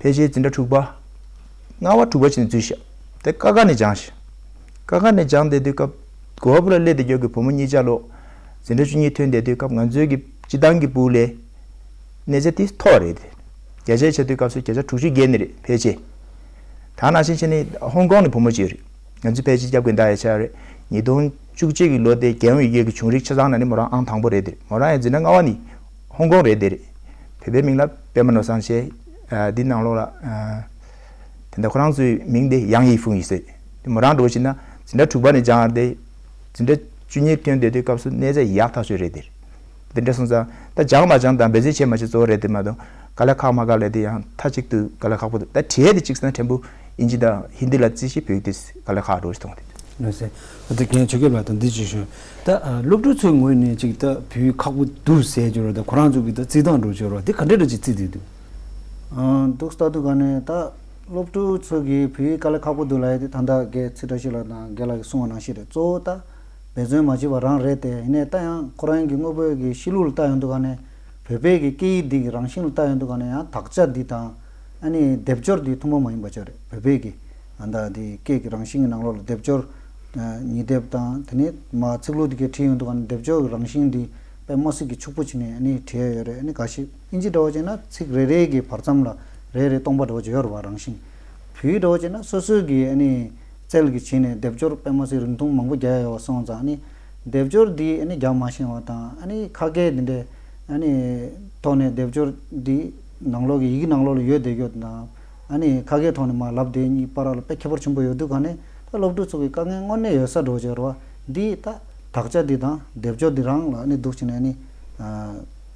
ཕལ་ཆེར་འཛིན་གྲྭ་དྲུག་པ། ལྔ་པ་དྲུག་པ་བྱས་ནས་འཛུལ་ཤག་དེ་ཀ་ཁ་ནས་སྦྱངས་ཤག་ཀ་ཁ་ནས་སྦྱངས་བསྡད་དུས་སྐབས་གོ་པལ་པུར་ལ་སླེབས་བསྡད་རྒྱུ་གི་བུ་མོ་གཉིས་ཆ་ལོ། འཛིན་གྲྭ་བཅུ་གཉིས་ཐོན་བསྡད་དུས་སྐབས་ང་ཚོའི་གི་སྤྱི་བཏང་གི་ཕྲུ་གུ་ལས། གནས་ཚད་དེ་མཐོ་བ་རེད་དེ། བརྒྱ་ཆ་བྱས་དུས་སྐབས་སུ་བརྒྱ་ཆ་དྲུག་ཅུ་བརྒལ་ནི་རེད་ཕལ་ཆེར། ད་ནང་བཞིན་བྱས་ནས་ཧོང་ཀོང་ནས་བུ་མོ་གཅིག་རེད། ང་ཚོས་ཕལ་ཆེར་སྐྱབས་མགོན་བདག་ཡ་ཆ་རེད། ཉིས་སྟོང་བཅུ་གཅིག་གི་ལོ་དེ་རྒྱལ་ཡོངས་ཡི་གེ་གི་བྱུང་རིམ་ཆ་ཚང་ནང་ནས་མོ་རང་ཨང་དང་པོ་རེད་དེ། མོ་རང་ཡང་འཛིན་གྲྭ་ལྔ་པ་ནས་ཧོང་ཀོང་རེད་དེ་རེད། བོད་པའི་མིང་ལ་པད་མ་ནོར་བཟང་བྱས། ཨ་འདི་ནང་ལོགས་ལ་ཨ་དེ་འདྲ་ཁོ་རང་ཚོའི་མིང་དེ་ཡང་ཡི་ཧྥུང་ཡིན་ཟེར། དེ་མོ་རང་འགྲོ་བཞིན་ན་འཛིན་གྲྭ་དྲུག་པ་ནས་སྦྱངས་ཏེ། འཛིན་གྲྭ་བཅུ་གཉིས་ཐོན་བསྡད་དུས་སྐབས་སུ་གནས་ཚད་ཡག་ཐག་ཆོད་རེད་དེ། འདི་འདྲ་སོང་ཙང་ད་སྦྱངས་མ་སྦྱངས་དང་འབད་བརྩོན་བྱས་མ་བྱས་གཙོ་བོ་རེད་དེ་མ་གཏོགས་དཀའ་ལས་ཁག་མ་ཁག་ལས་དེ་ཡང་མཐའ་གཅིག་ཏུ་དཀའ་ལས་ཁག་པོ་འདུག་ད་བྲིས་ཡས་དེ་གཅིག་ཟེར་ན་ཕྲན་བུ་ཨིན་ཇི་དང་ཧིན་དི་ལ་བརྩིས་ཤིང་བོད་ཡིག་དེ་དཀའ་ལས་ཁག་འགྲོ་ཞིག་མཐོང་དེ། ལགས་སེ། ད་ལྟ་རྒན་ཆོས་སྐྱབས་ལགས་དང་འདི་ཅིག་ཞུ། ད་ཨ་སློབ་ཕྲུག་ཚོའི་ངོས་ནས་ཅིག་ད་བོད་ཡིག་ཁག་པོ་འདུག་ཟེར་རྒྱུ་རེད། ད་ཁོ་རང་ཚོ་གི་ད་རྩིས་སྟངས་འགྲོ་ཆོག་རོགས་དེ་ག་འདྲ་འདྲ་ཅིག་བརྩིས་བསྡད་འདུག་ཨ་འདུག་ལྟ་དུས་ག་ནས་ད་སློབ་ཕྲུག་ཚོ་གིས་བོད་ཡིག་དཀའ་ལས་ཁག་པོ་འདུག་ལབ་ཡ་དེ་ད་ལྟ་རྒན་ཚེ་བཀྲ་ཤིས་ལགས་དང་རྒན་ལགས་ཀྱིས་གསུངས་པ་ནང་བཞིན་རེད། གཙོ་བོ་ད་འབད་བརྩོན་མ་བྱས་པ་རང་རེད་དེ། ཡིན་ནའི་ད་ཡང་ཁོ་རང་གི་དངོས་པོའི་གི་གཤིས་ལུགས་ལ་ལྟ་ཡོང་དུས་ག་ནས་བོད་པའི་གི་སྐད་ཡིག་འདི་གི་རང་བཞིན་ལ་ལྟ་ཡོང་དུས་ག་ནས་ཡང་དག་ཆ་འདི་དང་ཨ་ནི་སྡེབ་སྦྱོར་འདི་མཐུན་པ་མ་ཡིན་པ་ཅིག་རེད། བོད་པའི་གི་ཨ་ད་འདི་སྐད་ཀྱི་རང་བཞིན་གྱི་ནང་ལོགས་ལ་སྡེབ་སྦྱོར་ཨ་ཉིས་ལྡེབ་དང་དེ་ནས་མར་ཚིག་ལྷུག་འདི་གའི་བྲིས་ཡོང་དུས་ག་ནས་སྡེབ་སྦྱོར་གྱི་རང་བཞིན་འདི་དཔེ་མི་སྲིད་ཀྱི་ཕྱུག་པོ་བྱས་ནས་ཨ་ནི་བྲིས་ཡ་ཡོད་རེད། ཨ་ནི་ག་ཤེད་ཨིན་ཇི་འདྲ་བོ་བྱས་ན་ཚིག་རེ་རེ་གི་བར་མཚམས་ལ་རེ་རེ་སྟོང་པ་འདྲ་བོ་ཅིག་ཡོད་རེད་བ། རང་བཞིན། བོད་ཡིག་འདྲ་བོ་བྱས་ན་སོ་སོའི་གི་ཨ་ནི་རྩལ་གྱིས་བྱས་ནས་སྡེབ་སྦྱོར་དཔེ་མི་སྲིད་རིང་ཐུང་མང་པོ་རྒྱག་ཡ་ཡོད་པ་སོང་ཙང་། ཨ་ནི་སྡེབ་སྦྱོར་འདི་ཨ་ནི་རྒྱག་མ་ཤེས་པ་དང་། ཨ་ནི་ཁ་སྐད་འདི་འདྲའི་ཨ་ནི་ཐོག་ནས་སྡེབ་སྦྱོར་འདི་ནང་ལོགས་ཀྱི་ཡི་གེ་ནང་ལོགས་ལ་ཡོད་བསྡད་ཡོད་དང་། ཨ་ནི་ཁ་སྐད་ཐོག་ནས་མར་ལབ་བསྡད་གཉིས་བར་ལ་དཔེ་ཁྱད་པར་ཆེན་པོ་ཡོད་དུས་ག་ནས་ད་སློབ་ཕྲུག་ཚོ་གི་དཀའ་ངལ་དངོས་གནས་ཡོད་ས་འདྲ་བོ་ཅིག་རེད་བ། འདི་ད་དག་ཆ་འདི་དང་སྡེབ་སྦྱོར་འདི་རང་ལ་ཨ་ནི་འདུག་བྱས་ནས་ཨ་ནི་ཨ་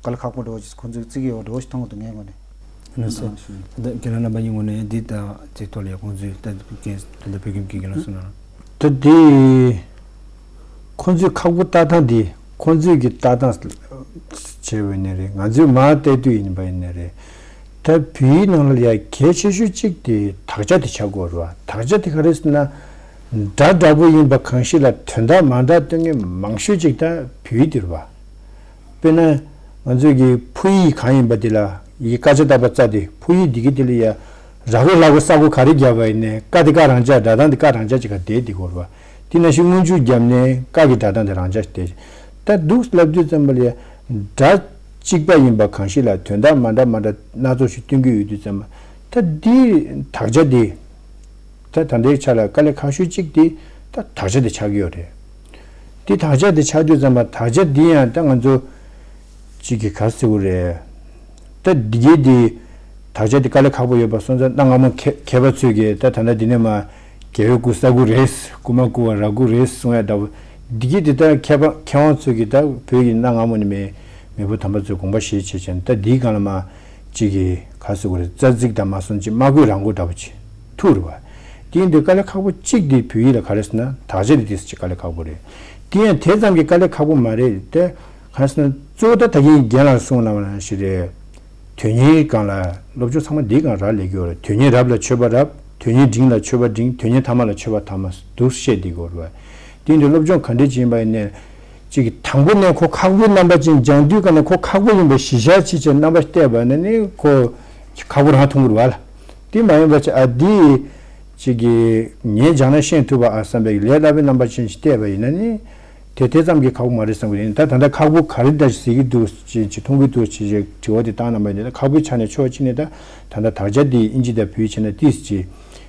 དཀའ་ལས་ཁག་པོ་འདྲ་བོ་ཅིག་ཁོང་ཚོས་བརྩི་གི་ཡོད་འདྲ་བོ་ཞིག་མཐོང་གི་འདུག་ངའི་ངོས་ནས། ལགས་སོ། ད་རྒན་ལགས་རྣམ་པ་གཉིས་ངོས་ནས་འདི་ལྟ་ཅིག་ཐོག་ལ་ཡ་ཁོང་ཚོས་ད་རྒན་ད་ལྟ་བོད་ཁྱིམ་གྱི་རྒན་ལགས་གསུངས་ན། ད་འདི་ཁོང་ཚོའི་ཁག་པོ་ལྟ་སྟངས་འདི་ཁོང་ཚོས་ཀྱི་ལྟ་སྟངས་བྱས་པ་ཡིན་ནའི་རེད། ང་ཚོས་མར་བལྟས་དུས་ཡིན་པ་ཡིན་ནའི་རེད། ད་བོད་ཡིག་ནང་ལ་ཡ་གལ་ཆེ་ཤོས་གཅིག་དེ་དག་ཆ་དེ་ཆགས་དགོས་རེད་བ། དག་ཆ་དེ་ག་རེ་ཟེར་ན། སྒྲ་འདྲ་པོ་ཡིན་པ་གང་ཞིག་ལ་དོན་དག་མ་འདྲ་སྟོན་མཁན་མང་ཤོས་ཅིག་ད་བོད་ཡིག་དེ་རེད་བ། དཔེར་ན། ང་ཚོས་ཀྱི་ཕུ་ཡིག་གང་ཡིན་པ་དེ་ལ་ཡི་ཀ་ཅ་བཏགས་པ་ཙ་དེ་ཕུ་ཡིག་འདི་གི་དེ་ལ་ཡ་ར་གོ་ལ་གོ་ས་གོ་ག་རེ་བརྒྱབ་པ་ཡིན་ནའི་ཀ་དེ་ཀ་རང་འཇགས། སྒྲ་གདངས་དེ་ཀ་རང་འཇགས་ཅིག་ག་བསྡད་དེ་གོ་རེད་བ། དེ་ནང་བཞིན་སྔོན་འཇུག་བརྒྱབ་ནའི་ཀ་གི་སྒྲ་གདངས་དེ་རང་འཇགས་བསྡད། ད་འདུག་ལབ་དུས་ཙམ་པ་ལ་ཡ་སྒྲ་གཅིག་པ་ཡིན་པ་གང་ཞིག་ལ་དོན་དག་མ་འདྲ་མ་འདྲ་སྣ་ཚོགས་ཤིག་སྟོན་གྱི་ཡོད་དུས་ཙམ་པ། ད་འདི་དག་ཆ་དེ། ད་ད་ལྟའི་ཆ་ལ་དཀའ་ལས་ཁག་ཤོས་གཅིག་དེ་ད་དག་ཆ་དེ་ཆགས་ཀྱི་ཡོད་རེད། དེ་དག་ཆ་དེ་ཆགས་དུས་ཙམ་པ་དག་ཆ་འདི་ཡང་ད་ང་ཚོ་གཅིག་གིས་ག་ཟེར་དགོས་རེད། ད་འདི་གའི་དེ་དག་ཆ་དེ་དཀའ་ལས་ཁག་པོ་ཡོད་པ་སོང་ཙང་གནའ་སྔ་མོ་མཁས་མཁས་པ་ཚོས་ཀྱིས་ད་ད་ལྟ་འདི་ནས་མར་རྒྱལ་བས་རྐུ་ས་རྐུ་རེད། རྐུ་མ་རྐུ་བ་ར་རྐུ་རེད་གསུང་ཡ་འདྲ་བོ། འདི་གའི་དེ་ད་མཁས་པ་མཁས་དབང་ཚོས་ཀྱིས་ད་བོད་ཀྱི་གནའ་སྔ་མོ་ནས་མེས་མེས་པོ་དམ་པ་ཚོས་དགོངས་པ་བཞེས་བྱས་བྱས་ནས་ད་འདིའི་སྒང་ལ་མར། གཅིག་གིས་ག་ཟེར་དགོས་རེད། རྩ་ཚིག་དང་མ་སོང་ཅིག་མ་དགོས་རང་མགོ་འདྲ་པོ་ཅིག་ཐུག་རེད་བ། དེ་ཡིན་དུས་དཀའ་ལས་ཁག་པོ་གཅིག་དེ་བོད་ཡིག་ལ་ག་རེ་ཟེར་ན་དག་ཆ་དེ་དེ་ཅིག་དཀའ་ལས་ཁག་པོ་རེད། དེ་ཡང་དེ་ཙམ་གྱི་དཀའ་ལས་ཁག་པོ་མ་རེད་དེ། ག་རེ་ཟེར་ན་གཙོ་བོ་ད་ད་གིན་རྒན་ལགས་གསུངས་གནང་བ་ནང་བཞིན་རེད། དོན་གཉེར་སྒང་ལ་སློབ་སྦྱོང་ཚང་མ་འདིའི་སྒང་རག་ལས་ཀྱི་ཡོད་རེད། དོན་གཉེར་རབ་ལ་མཆོད་པ་རབ། དོན་གཉེར་འབྲིང་ལ་མཆོད་པ་འབྲིང་། དོན་གཉེར་ཐ་མ་ལ་མཆོད་པ་ཐ་མ་འདུག་བཤད་བསྡད་ཀྱི་ཡོད་རེད་བ། དེ་འདྲའི་སློབ་སྦྱོང་ག་འདྲས་བྱེད་ཡིན་པ་ཡིན་ནའི། གཅིག་གི་དང་པོ་ནས་ཁོ་ཁག་པོའི་རྣམ་པ་ཅན་སྦྱང་དུས་ག་ནས་ཁོ་ཁག་པོ་ཡིན་པ་གཞི་བཞག་བྱས་བྱས་རྣམ་པ་བལྟས་པ་ན་ནི་ཁོ་ཁག་པོ་རང་མཐོང་གི་རེད་བ་ལ། དེ་མ་ཡིན་པ་ཅིག་ཨ་དེ་གཅིག་གི་ངས་སྦྱང་ན་ཤེས་ཐུབ་པ་ཨ་བསམ་པའི་ལས་སླ་པོའི་རྣམ་པ་ཅན་ཞིག་བལྟས་པ་ཡིན་ན་ནི། དེ་དེ་ཙམ་གྱིས་ཁག་པོ་མ་རེད་བསམ་གྱི་ཡིན། ད་ད་ལྟ་ཁག་པོ་ག་རེ་འདྲ་ཞིག་གཟིགས་ཀྱི་འདུག་ཅེས་ཅིག་མཐོང་གི་འདུག་ཅེས་ཅིག་དྲི་བ་དེ་བཏང་གནང་བ་ཡིན་ན། ད་ཁག་པོའི་ཆ་ནས་ཕྱོགས་གཅིག་ནས་ད་ད་ལྟ་དག་ཆ་འདི་ཨིན་ཇི་དང་བོད་ཡིག་བྱས་ན་ཏིས་ཅིག་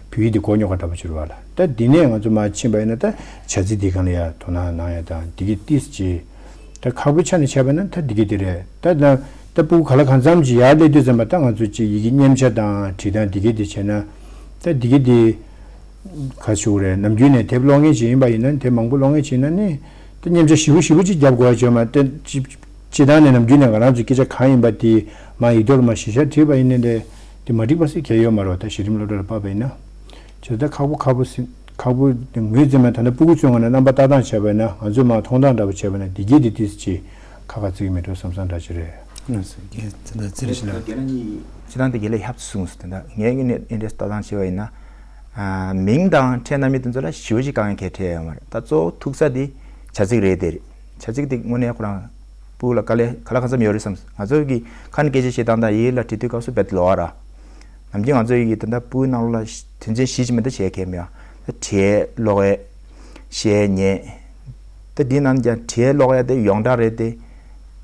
བོད་ཡིག་འདི་གོ་མྱོང་ག་འདྲ་པོ་ཅིག་རེད་བ་ལ། ད་འདི་ནས་ང་ཚོ་མར་ཕྱིན་པ་ཡིན་ན་ད་བྱ་ཚིག་འདི་སྒང་ལ་ཡ་དོ་སྣང་གནང་ཡ་དང་འདི་གི་ཏིས་ཅིག་ད་ཁག་པོའི་ཆ་ནས་བྱས་པ་ན་ད་འདི་གི་འདི་རེད། ད་ད་ད་སྤུ་གུ་ག་ལ་གང་འཚམ་ཅིག་ཡར་སླེབས་དུས་ཙམ་པ་ད་ང་ཚོ་ཅིག་ཡི་གེ་མཉེན་ཆ་དང་བྲིས་སྟངས་འདི་གི་འདི་བྱས་ན་ད་འདི་གི་འདི། ག་ཞུ་རེད། ནམ་རྒྱུན་ནས་དེབ་ཀློག་མཁན་ཞིག་ཡིན་པ་ཡིན་ན། དེབ་མང་པོ་ཀློག་མཁན་ཞིག་ཡིན་ན་ནི་དེ་མཉམ་ཆ་ཞེ་པོ་ཞེ་པོ་ཅིག་རྒྱབ་དགོས་ཡ་བྱུང་མ་དེ་སྤྱི་སྤྱི་བཏང་ནས་ནམ་རྒྱུན་ནས་ང་རང་ཚོའི་སྐད་ཆ་གང་ཡིན་པ་དེ་མ་ཡིག་ཐོག་ལ་མ་གཞི་བཞག་བྲིས་པ་ཡིན་ནའི་དེ་དེ་མ་འགྲིག་པ་ཟེར་གང་ཡང་ཡོད་མ་རེད་བ། ད་གཞི་རིམ་སློབ་གྲྭ་ལ་བབས་པ་ཡིན་ན། བྱས་ཙང་ཁག་པོ་ཁག་པོ་ཟེར་ཁག་པོ་དེ་ངོས་འཛིན་མ་ད་ལྟ་སྤུ་གུ་ཚོའི་ངོས་ནས་རྣམ་པ་ལྟ་སྟངས་བྱས་པ་ཡིན་ན་ང་ཚོས་མར་མཐོང་སྟངས་འདྲ་པོ་བྱས་པ་ན་འདི་གས་དེ་ཏིས་ཅིག་ཁ་ཁ་ཚིག་མེད་འགྲོ་བསམ་བསམ་འདྲ་ཅིག་རེད། ལགས་སོ། རྒན་ཚེ་རིང་ཞིག་ལ། སྤྱིར་བཏང་དེ་རྒན་ལགས་ཧབ་ཏུ་གསུངས་སོང་། དེ་འདྲ་ངའི་ངོས་ནས་ཨེ་འདྲས་ལྟ་སྟངས་བྱས་པ་ཡིན་ན། ཨ། མིང་དང་ཕྲད་སྣ་མིན་དེ་ཚོ་ལ་ཞེ་པོ་ཅིག་དཀའ་ངལ་གང་ཡང་འཕྲད་ཡོད་མ་རེད། ད་གཙོ་བོ་ཐུག་ས་དེ་བྱ་ཚིག་རེད་དེ་རེད། བྱ་ཚིག་དེ་དངོས་གནས་ཁོ་རང་སྤུ་གུ་ལ་དཀའ་ལས་ག་ལ་གང་འཚམ་ཡོད་རེད་བསམ། ང་ཚོ་གི་ཁ་ནས་སྐད་ཆ་བཤད་སྟངས་དང་ཡིག་ལ་བྲིས་དུས་སྐབས་སུ་རྦད་དེ་ལོགས་ཀ་ར། ནམ་རྒྱུན་ང་ཚོ་ཡི་གེ་དེ་འདྲ་སྤུ་གུའི་ནང་ལོགས་ལ་དོན་ཚན་བཞི་ཅིག་མེད་ད་བྱེད་མཁན་མེད་ཨ། ད་བྲིས་ཀློག་ཡས་བཤད་ཉན། ད་འདི་ནང་ཀྱང་བྲིས་ཀློག་ཡས་དེ་ཡོངས་གྲགས་རེད་དེ།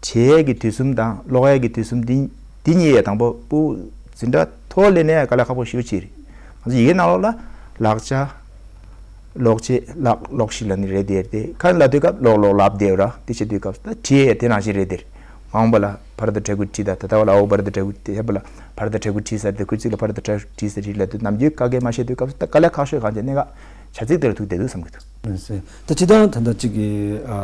བྲིས་ཀྱི་དུས་གསུམ་དང་ཀློག་ཡས་ཀྱི་དུས་གསུམ་འདི་འདི་གཉིས་ཡས་དང་པོ་སྤུ་གུ་འཛིན་གྲྭ་མཐོ་སླེབས་ནས་དཀའ་ལས་ཁག་པོ་ཞེ་པོ་ཅིག་རེད། ང་ཚོ་ཡི་གེ་ནང་ལོགས་ལ་ལག་ཆ། ཀློག་ཆས་ཀློག་ཀློག་ཤེས་ལབ་ནི་རེད་དེ་རེད་དེ། ཁ་ནས་ལབ་དུས་སྐབས་ཀློག་ཀློག་ལབ་བསྡད་ཡོད་ར། དེ་བྱེད་དུས་སྐབས་ད་བྲིས་ཡས་དེ་ནང་བཞིན་རེད་དེ། མ་འོངས་པ་ལ་བར་དུ་འབྲས་བུ་བྲིས་དང་ད་ལྟ་བ་ལ་འོ་བར་དུ་འབྲས་བུ་དེ་ཧེ་བ་ལ་བར་དུ་འབྲས་བུ་བྲིས་ཟེར་དེ་སྐུལ་ཚིག་ལ་བར་དུ་འབྲས་བུ་བྲིས་ཟེར་རེད་ལབ་དུས་ནམ་རྒྱུན་དཀའ་ངལ་མ་བཤད་དུས་སྐབས་སུ་ད་དཀའ་ལས་ཁག་ཤོས་གང་ཅི་གནད་འགག་བྱ་ཚིག་དེ་ལ་ཐུག་བསྡད་འདུག་བསམ་གྱི་འདུག་ད་སྤྱིར་བཏང་ད་ལྟ་གཅིག་གི་ཨ་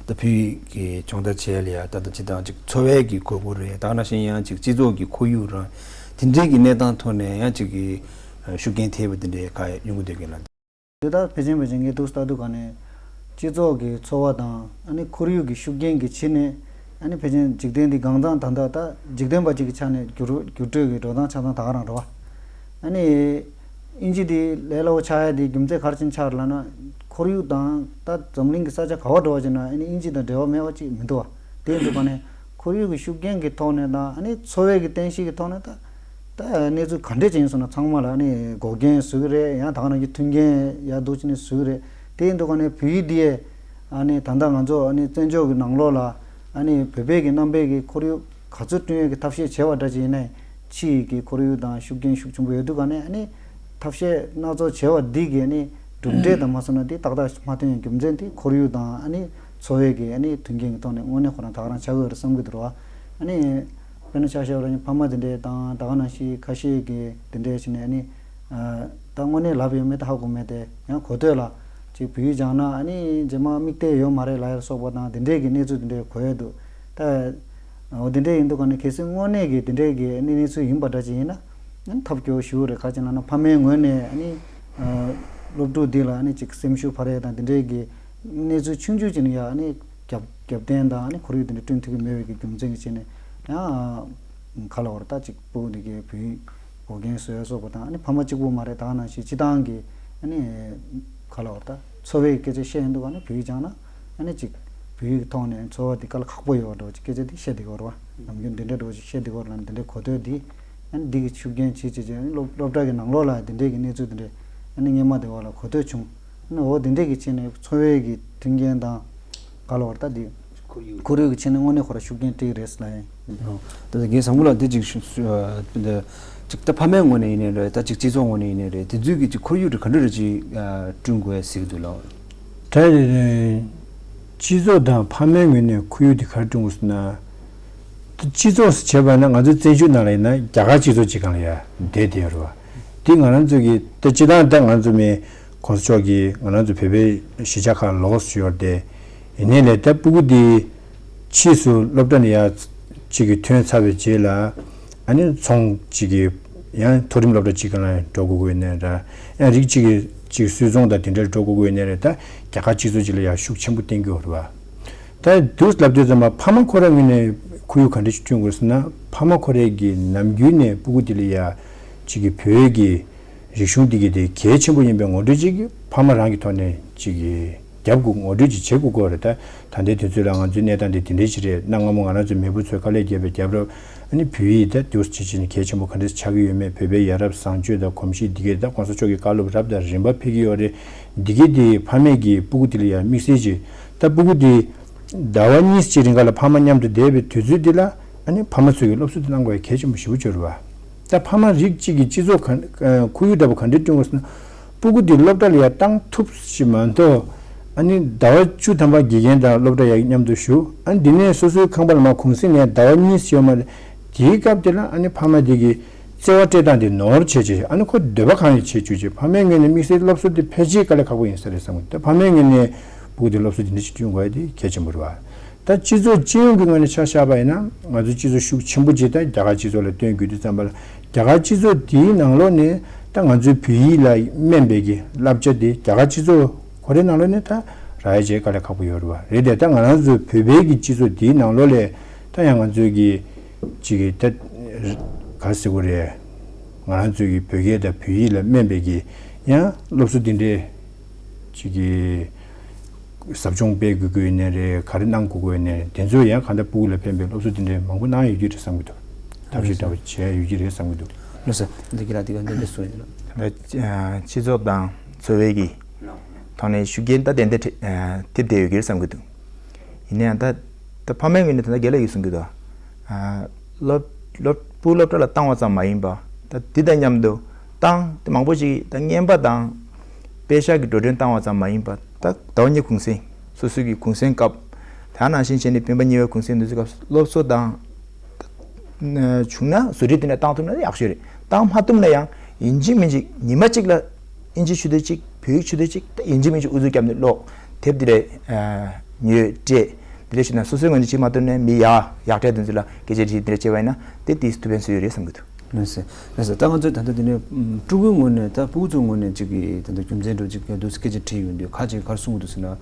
ད་བོད་ཀྱི་སྦྱོང་བརྡར་བྱེད་ཡ་ལ་ཡ་ད་ལྟ་སྤྱིར་བཏང་གཅིག་འཚོ་བའི་གི་དགོས་མཁོ་རེད། ད་ག་ནང་བཞིན་ཡང་གཅིག་སྤྱི་ཚོགས་ཀྱི་ཁོར་ཡུག་རང་དེ་འདྲའི་གི་གནས་སྟངས་ཐོག་ནས་ཡང་གཅིག་གི་ཤུགས་རྐྱེན་ཐེབས་པ་དེ་འདྲའི་ག་ཡོང་གི་འདུག་གི་ལ། དེ་ལྟར་ཕལ་ཆེར་ཕལ་ཆེར་ངས་འདུག་ལྟ་དུས་ག་ནས་སྤྱི་ཚོགས་ཀྱི་འཚོ་བ་དང་ཨ་ནི་ཁོར་ཡུག་གི་ཤུགས་རྐྱེན་གྱི་ཕྱིར་ནས་ཨ་ནི་ཕལ་ཆེར་འཇིག་རྟེན་འདི་གང་ཚང་ད་ལྟ་ད་འཇིག་རྟེན་པ་གཅིག་གི་ཆ་ནས་འགྱུར་འགྱུར་འགྲོས་ཀྱི་འགྲོ་སྟངས་ཆ་ཚང་ད་ག་རང་རེད་བ། ཨ་ནི་ཨིན་ཇི་འདི་ལས་སླ་པོ་ཆགས་ཡ་དེ་རྒྱུ་མཚན་ག་རེ་བྱས་ནས་ཆགས་རེད་ལབ་ན། ཁོར་ཡུག་དང་ད་འཛམ་གླིང་གི་ས་ཆ་ག་པར་འགྲོ་བ་ཅིག་ན་ཨ་ནི་ཨིན་ཇི་དང་འབྲེལ་བ་མེད་པ་ཅིག་མི་འདུག་བ། དེ་ཡིན་དུས་ག་ནས་ཁོར་ཡུག་གི་ཤུགས་རྐྱེན་གྱི་ཐོག་ནས་དང་ཨ་ནི་འཚོ་བའི་གི་རྟེན་གཞི་གི་ཐོག་ནས་ད། ད་གནས་ཚུལ་ག་འདྲས་ཅིག་ཡིན་སོང་ན་ཚང་མ་ལ་ཨ་ནི་འགོག་རྐྱེན་བཟོ་གི་རེད། ཡང་དེ་ག་ནང་གི་མཐུན་རྐྱེན་ཡག་སྡུག་ཅིག་ནས་བཟོ་གི་རེད། དེ་ཡིན་དུས་ག་ནས་བོད་ཡིག་འདི་ཡས་ཨ་ནི་ད་ལྟ་ང་ཚོ་ཨ་ནི་བཙན་བྱོལ་གྱི་ནང་ལོགས་ལ་ཨ་ནི་བོད་པའི་གི་རྣམ་པའི་གི་ཁོར་ཡུག་ག་ཚོད་བསྐྲུན་ཡས་ཀྱི་ཐབས་ཤེས་བྱས་པ་འདྲ་ཅིག་ཡིན་ནའི་ཕྱི་ཡི་གི་ཁོར་ཡུག་དང་ཤུགས་རྐྱེན་ཤུགས་ཆེན་པོ་ཡོད་དུས་ག་ནས་ཨ་ནི་ཐབས་ཤེས་སྣ་ཚོགས་བྱས་པ་འདི་གི་ཨ་ནི་གྲུབ་འབྲས་དང་མ་སོང་ན་དེ་ཏག་ཏག་མ་ཐོན་ཡས་རྒྱུ་མཚན་དེ་ཁོར་ཡུག་དང་ཨ་ནི་འཚོ་བའི་གི་ཨ་ནི་མཐུན་རྐྱེན་གྱི་ཐོག་ནས་དངོས་གནས་ཁོ་རང་ད་ག་རང་ཆགས་ཀྱི་ཡོད་རེད་བསམ་གྱི་འདུག་ར་བ། ཨ་ནི། དཔེར་ན་ཆ་བཞག་པ་ཡིན་ན་ཕ་མ་དེ་འདྲས་དང་ད་ག་ནང་བཞིན་ཁ་ཤས་ཀྱིས་དེ་འདྲས་བྱས་ནས་ཨ་ནི། ད་དངོས་གནས་ལབ་ཡོད་མེད་ད་ཧ་གོ་མེད་དེ་ཡང་གོ་ཐོས་ལ་ཅིག་བོད་ཡིག་སྦྱངས་ན་ཨ་ནི་རྗེས་མ་མིག་ལྟོས་ཡོད་མ་རེད་ལབ་ཡ་སོགས་པ་དང་དེ་འདྲས་ཀྱི་གནས་ཚུལ་དེ་འདྲས་གོ་ཡོད་འདུག་ད། འོ་དེ་འདྲས་ཡིན་དུས་ག་ནས་གལ་སྲིད་དངོས་གནས་ཀྱི་དེ་འདྲས་ཀྱི་ཨ་ནི་གནས་ཚུལ་ཡིན་པ་འདྲ་ཅིག་ཡིན་ན་ཨ་ནི་ཐབས་སྐྱོ་ཞེ་པོ་རེད། ག་རེ་ཡིན་ལབ་ན་ཕ་མའི་ངོས་ནས་ཨ་ནི། སློབ་ཕྲུག་འདི་ལ་ཨ་ནི་ཅིག་སེམས་ཤུགས་འཕར་ཡ་དང་དེ་འདྲས་ཀྱི་གནས་ཚུལ་ཆུང་ཆུང་ཅིག་ནས་ཡ་ཨ་ནི་རྒྱབ་རྒྱབ་རྟེན་དང་ཨ་ནི་ཁོར་ཡུག་དེ་འདྲ་བསྐྲུན་ཐུབ་ཀྱི་མེད་པའི་གི་རྒྱུ་མཚན་གྱི་ཆེད་ནས་ཡང་ག་ལ་བར་ད་ཅིག་སྤུ་གུ་འདི་གའི་བོད་ཡིག་འགོག་རྐྱེན་བཟོ་ཡ་སོགས་པ་དང་ཨ་ནི་ཕ་མ་གཅིག་པུ་མ་རེད། ད་ག་ནང་བཞིན་སྤྱི་བཏང་གི་ཨ་ནི་ག་ལ་བར་ད་འཚོ་བའི་སྐད་ཆ་བཤད་ཡོང་དུས་ཨ་ནི་བོད་ཡིག་སྦྱངས་ན་ཨ་ནི་ཅིག་བོད་ཡིག་གི་ཐོག་ནས་འཚོ་བ་འདི་དཀའ་ལས་ཁག་པོ་ཡོད་པ་འདྲ་བོ་ཅིག་སྐད་ཆ་འདི་བཤད་བསྡད་ཀྱི་ཡོད་རེད་བ། ནམ་རྒྱུན་འདི་འདྲ་འདྲ་བོ་ཅིག་བཤད་བསྡད་ཀྱི་ཡོད་རེད་ལབ་ནས་འདི་འདྲའི་གོ་ཐོས་འདི་ཨ་ནི་འདི་གི་ཤུགས་རྐྱེན་བྱེད་བྱེད་བྱེད་ཨ་ནི་སློབ་སློབ་གྲྭ་གི་ནང་ལོགས་ལ་འདི་འདྲའི་གི་གནས་ཚུལ་འདི་འདྲ་ཨ་ནི་སྔོན་མ་དེ་བ་ལ་གོ་ཐོས་བྱུང་། ཨ་ནི་འོ་འདི་འདྲའི་གི་ཆེད་ནས་འཚོ་བའི་གི་མཐུན་རྐྱེན་དང་ག་ལ་བར་ད་འདི་ཁོར་ཡུག་ཁོར་ཡུག་གི་ཆེད་ནས་དངོས་གནས་ཁོ་ར་ཤུགས་རྐྱེན་སྤྲད་ཀྱི་རེད་ལབ་ཡིན། ད་ལྟ་རྒན་བཟང་པོ་ལགས་འདི་ཅིག་ཞུ་ཞུ་ཨ་འདི་ཅིག་ད་ཕ་མའི་ངོས་ནས་ཡིན་ནའི་རེད། ད་ཅིག་སྤྱི་ཚོགས་ངོས་ནས་ཡིན་ནའི་རེད། དེ་ཚོའི་གི་ཅིག་ཁོར་ཡུག་དེ་ག་འདྲ་རེ་ཅིག་ཨ་བསྐྲུན་དགོས་ཟེར་གི་འདུག་ལགས། ད་སྤྱི་ཚོགས་དང་ཕ་མའི་ངོས་ནས་ཁོར་ཡུག་དེ་ག་རེ་བསྐྲུན་དགོས་ཟེར་ན། ད་སྤྱི་ཚོགས་ཟེར་བྱས་པ་ན་ང་ཚོའི་བཙན་བྱོལ་ནང་ལ་ཡིན་ན་རྒྱ་གར་སྤྱི་ཚོགས་ཅིག་སྒང་ལ་ཡ་བསྡད་བསྡད་ཡོད་རེད་བ། དེ་ང་རང་ཚོ་གི་ད་སྤྱིར་བཏང་ད་ང་ཚོ་མི་གོང་ས་མཆོག་གིས་ང་རང་ཚོ་བོད་པའི་གཞིས་ཆགས་ཁག་ལོགས་སུ་ཡོད་དེ། ཡིན་ནའི་ལས་ད་སྤུ་གུ་དེ་ཕྱིས་སུ་སློབ་གྲྭ་ནས་ཡ་གཅིག་གི་ཐོན་ཚར་བའི་རྗེས་ལ་ཨ་ནི་ཚོང་གཅིག་གི་ཡང་མཐོ་རིམ་སློབ་གྲྭ་གཅིག་སྒང་ལ་འགྲོ་དགོས་ཀྱི་ཡོད་ནའི་ར། ཡང་རིགས་གཅིག་གི་གཅིག་སུད་ཚོང་དང་དེ་འདྲར་འགྲོ་དགོས་ཀྱི་ཡོད་ནའི་ར། ད་རྒྱ་གར་སྤྱི་ཚོགས་གཅིག་ལ་ཡ་ཤུགས་ཆེན་པོ་བསྟན་གྱི་ཡོད་རེད་བ། ད་དུས་ལབ་དུས་ཙམ་པ་ཕ་མ་ཁོ་རང་ངོས་ནས་ ཁོར་ཡུག་ག་འདྲ་ཞིག་བསྐྲུན་དགོས་ཟེར་ན། ཕ་མ་ཁོ་རའི་གི་ནམ་རྒྱུན་ནས་སྤུ་གུ་དེ་ལ་ཡ་གཅིག་གི་བོད་ཀྱི་རིག་གཞུང་འདི་གི་དེ་གལ་ཆེན་པོ་ཡིན་པའི་ངོ་སྤྲོད་ཅིག་གི་ཕ་མ་རང་གི་ཐོག་ནས་ཅིག་གི་རྒྱབ་དགོས། ངོ་སྤྲོད་ཅིག་བྱེད་དགོས་ཀྱི་རེད། ད་ད་ལྟའི་དུས་ཚོད་ལ་ང་ཚོའི་གནས་སྟངས་དེ་དེ་འདྲའི་ཞིག་རེད། གནའ་སྔ་མོ་ང་རང་ཚོའི་མེས་པོ་ཚོས་དཀའ་ལས་བརྒྱབ་པའི་རྒྱབ་རོགས། ཨ་ནི་བོད་ཡིག་ད་དུས་ཅི་ཅི་ནས་གལ་ཆེན་པོ་ག་འདྲ་ཆགས་ཀྱི་ཡོད་མེད། བོད་པའི་ཡ་རབས་བཟང་སྤྱོད་དང་གོམས་གཤིས་འདི་གས་ད་༸གོང་ས་མཆོག་གི་བཀའ་སློབ་རབ་དང་རིམ་པ་ཕེབས་ཀྱི་ཡོད་རེད། འདི་གས་དེ་ཕ་མས་ཀྱི་སྤུ་གུ་དེ་ལ་ཡང་དམིགས་བསལ་གྱིས། ད་སྤུ་གུ་དེ་ཟླ་བ་གཉིས་ཀྱི་རིང་ག་ལ་ཕ་མ་མཉམ་དུ་བསྡད་པའི་དུས་ཚོད་འདི་ལ་ཨ་ནི་ཕ་མ་ཚོས་ཀྱི་སློབ་གསོ་དེ་གནང་དགོས་ཡ་གལ་ཆེན་པོ་ཞེ་པོ་ཅིག་རེད་བ། ད་ཕ་མ་རིགས་གཅིག་གི་སྤྱི་ཚོགས་ག་ཁོར་ཡུག་འདྲ་པོ་ག་འདྲ་བསྐྲུན་དགོས་ཟེར་ན། སྤུ་གུ་དེ་སློབ་གྲྭ་ལ་ཡ་བཏང་ཐུབ་ཞིག་མ་གཏོགས། ཨ་ནི་ཟླ་བ་བཅུ་ཐམ་པ་དགེ་རྒན་དང་སློབ་གྲྭ་ཡ་མཉམ་དུ་བཞུགས། ཨ་ནི་འདི་ནས་སོ་སོའི་ཁང་པ་ལ་མར་གུང་སེང་ནས་ཟླ་བ་གཉིས་ཤིག་ཡོད་མ་རེད། དེའི་སྐབས་དེ་ལ་ཨ་ནི་ཕ་མ་དེ་གི་བརྩེ་བ་སྤྲད་སྟངས་དེ་ནོར་བྱས་བྱས། ཨ་ནི་ཁོ་འདོད་པ་གང་ཡང་བྱེད་བཅུག་བྱས། ཕ་མའི་ངོས་ནས་དམིགས་བསལ་སློབ་གསོ་དེ་ཕལ་ཆེར་དཀའ་ལས་ཁག་པོ་ཡིན་ས་རེད་བསམ་གི་འདུག་ད་ཕ་མའི་ངོས་ནས་སྤུ་གུ་དེ་སློབ་གསོ་དེ་འདྲ་ཞིག་བསྐྲུན་དགོས་ཡ་དེ་གལ་ཆེན་པོ་རེད་བ། ད་སྤྱི་ཚོགས་སྤྱི་ཡོངས་ཀྱི་ངོས་ནས་ཆ་བཞག་པ་ཡིན་ན། ང་ཚོའི་སྤྱི་ཚོགས་ཤུགས་ཆེན་པོ་ཅིག་ད་རྒྱ་གར་སྤྱི་ཚོགས་ལ་སྟོན་དགོས་དུས་ཙམ་པ་ལ། རྒྱ་གར་སྤྱི་ཚོགས་དེའི་ནང་ལོགས་ནས་ད་ང་ཚོའི་བོད་ཡིག་ལ་སྨན་པའི་གི་བསླབ་བྱ་དེ་རྒྱ་གར་སྤྱི་ཚོགས་ཁོ་རའི་ནང་ལོགས་ནས་ད་རག་ཡ་བྱེད་དཀའ་ལས་ཁག་པོ་ཡོད་རེད་བ། རེད་དེ། ད་ང་རང་ཚོའི་བོད་པའི་གི་སྤྱི་ཚོགས་དེའི་ནང་ལོགས་ལ་ད་ཡང་ང་ཚོའི་གི་ཅིག་གི་ད་ག་ཟེར་དགོས་རེད། ང་རང་ཚོའི་གི་བོད་སྐད་དང་བོད་ཡིག་ལ་སྨན་པའི་གི་ཡང་སློབ་གསོ་འདི་འདྲའི་ཅིག་གི་ཟབ་སྦྱོང་སྤེལ་དགོས་ཀྱི་ཡོད་ནའི་རེད། ག་རེ་གནང་དགོས་ཀྱི་ཡོད་ནའི་རེད། དེ་ཚོ་ཡང་གང་ལྟར་སྤུ་གུ་ལ་ཕན་པའི་སློབ་གསོ་དེ་འདྲའི་མང་པོ་གནང་ཡོད་ཀྱི་རེད་བསམ་གྱི་འདུག་ཐབས་ཤེས་འདྲ་བོ་བྱས་ཡོད་ཀྱི་རེད་བསམ་གྱི་འདུག་ལགས་སོ། འདི་གི་ལ་དེ་ག་འདི་འདྲ་གསུངས་ཡོད་ན། ད་སྤྱི་ཚོགས་དང་འཚོ་བའི་གི་ཐོག་ནས་ཤུགས་རྐྱེན་ད་ཏན་ཏན་ཐེབས་བསྡད་ཡོད་ཀྱི་རེད་བསམ་གྱི་འདུག་ཡིན་ན་ཡང་ད་ད་ཕ་མའི་ངོས་ནས་ད་ལྟ་རྒན་ལགས་ཀྱིས་གསུང་གི་འདུག་ཨ། སློབ་སློབ་སྤུ་སློབ་གྲྭ་ལ་བཏང་བ་ཙམ་མ་ཡིན་པ། ད་འདི་དང་མཉམ་དུ་བཏང་དེ་མང་པོ་ཞིག་ད་རྔན་པ་དང་པེ་ཤག་གི་འགྲོ་གྲོན་བཏང་བ་ཙམ་མ་ཡིན་པ། ད་ཟླ་བ་གཉིས་གུང་སེང་། སོ་སོ་གི་གུང་སེང་སྐབས། ད་ནང་བཞིན་བྱས་ནས་སྤེན་པ་གཉིས་པའི་གུང་སེང་དུས་ཚོད་སྐབས་སློབ་གསོ་དང་བྱུང་ན་བཟོ་སྒྲིག་དེ་འདྲ་བཏང་ཐུབ་ན་ཡག་ཤོས་རེད། བཏང་མ་ཐུབ་ན་ཡང་ཡིན་གཅིག་མིན་གཅིག་ཉི་མ་གཅིག་ལ་ཨིན་ཇི་ཆུ་ཚོད་གཅིག་བོད་ཡིག་ཆུ་ཚོད་གཅིག་ད་ཡིན་གཅིག་མིན་གཅིག་ཨུ་ཚུགས་བརྒྱབ་ནས་ཀློག་དེབ་འདི་འདྲ་ཉོས་སྤྲད། འདི་འདྲ་བྱས་ན་སོ་སོའི་ངོས་ནས་བྱེད་མ་ཐུབ་ན་མི་ཡག་ཡག་གྲས་དེ་ཚོ་ལ་སྐད་ཆ་དྲིས་འདི་འདྲ་བྱས་པ་ཡིན་ན་དེ་དེས་ཐུགས་ཕན་གསོས་ཡོད་རེད་བསམ་གྱི་འདུག་ལགས་སོ། ལགས་སོ། ད་ང་ཚོས་ད་ལྟ་འདི་ནས་ཕྲུ་གུའི་ངོས་ནས་ད་ཕྲུ་གུ་ཚོའི་ངོས་ནས་ཅིག་གི་ད་ལྟ་རྒྱུ་མཚན་འདྲ་ཅིག་འདུག་སྐད་ཆ་དྲིས་ཡོང་དུས་ཁ་ཅིག་ག་རེ་གསུང་གི་འདུག་ཟེར་ན།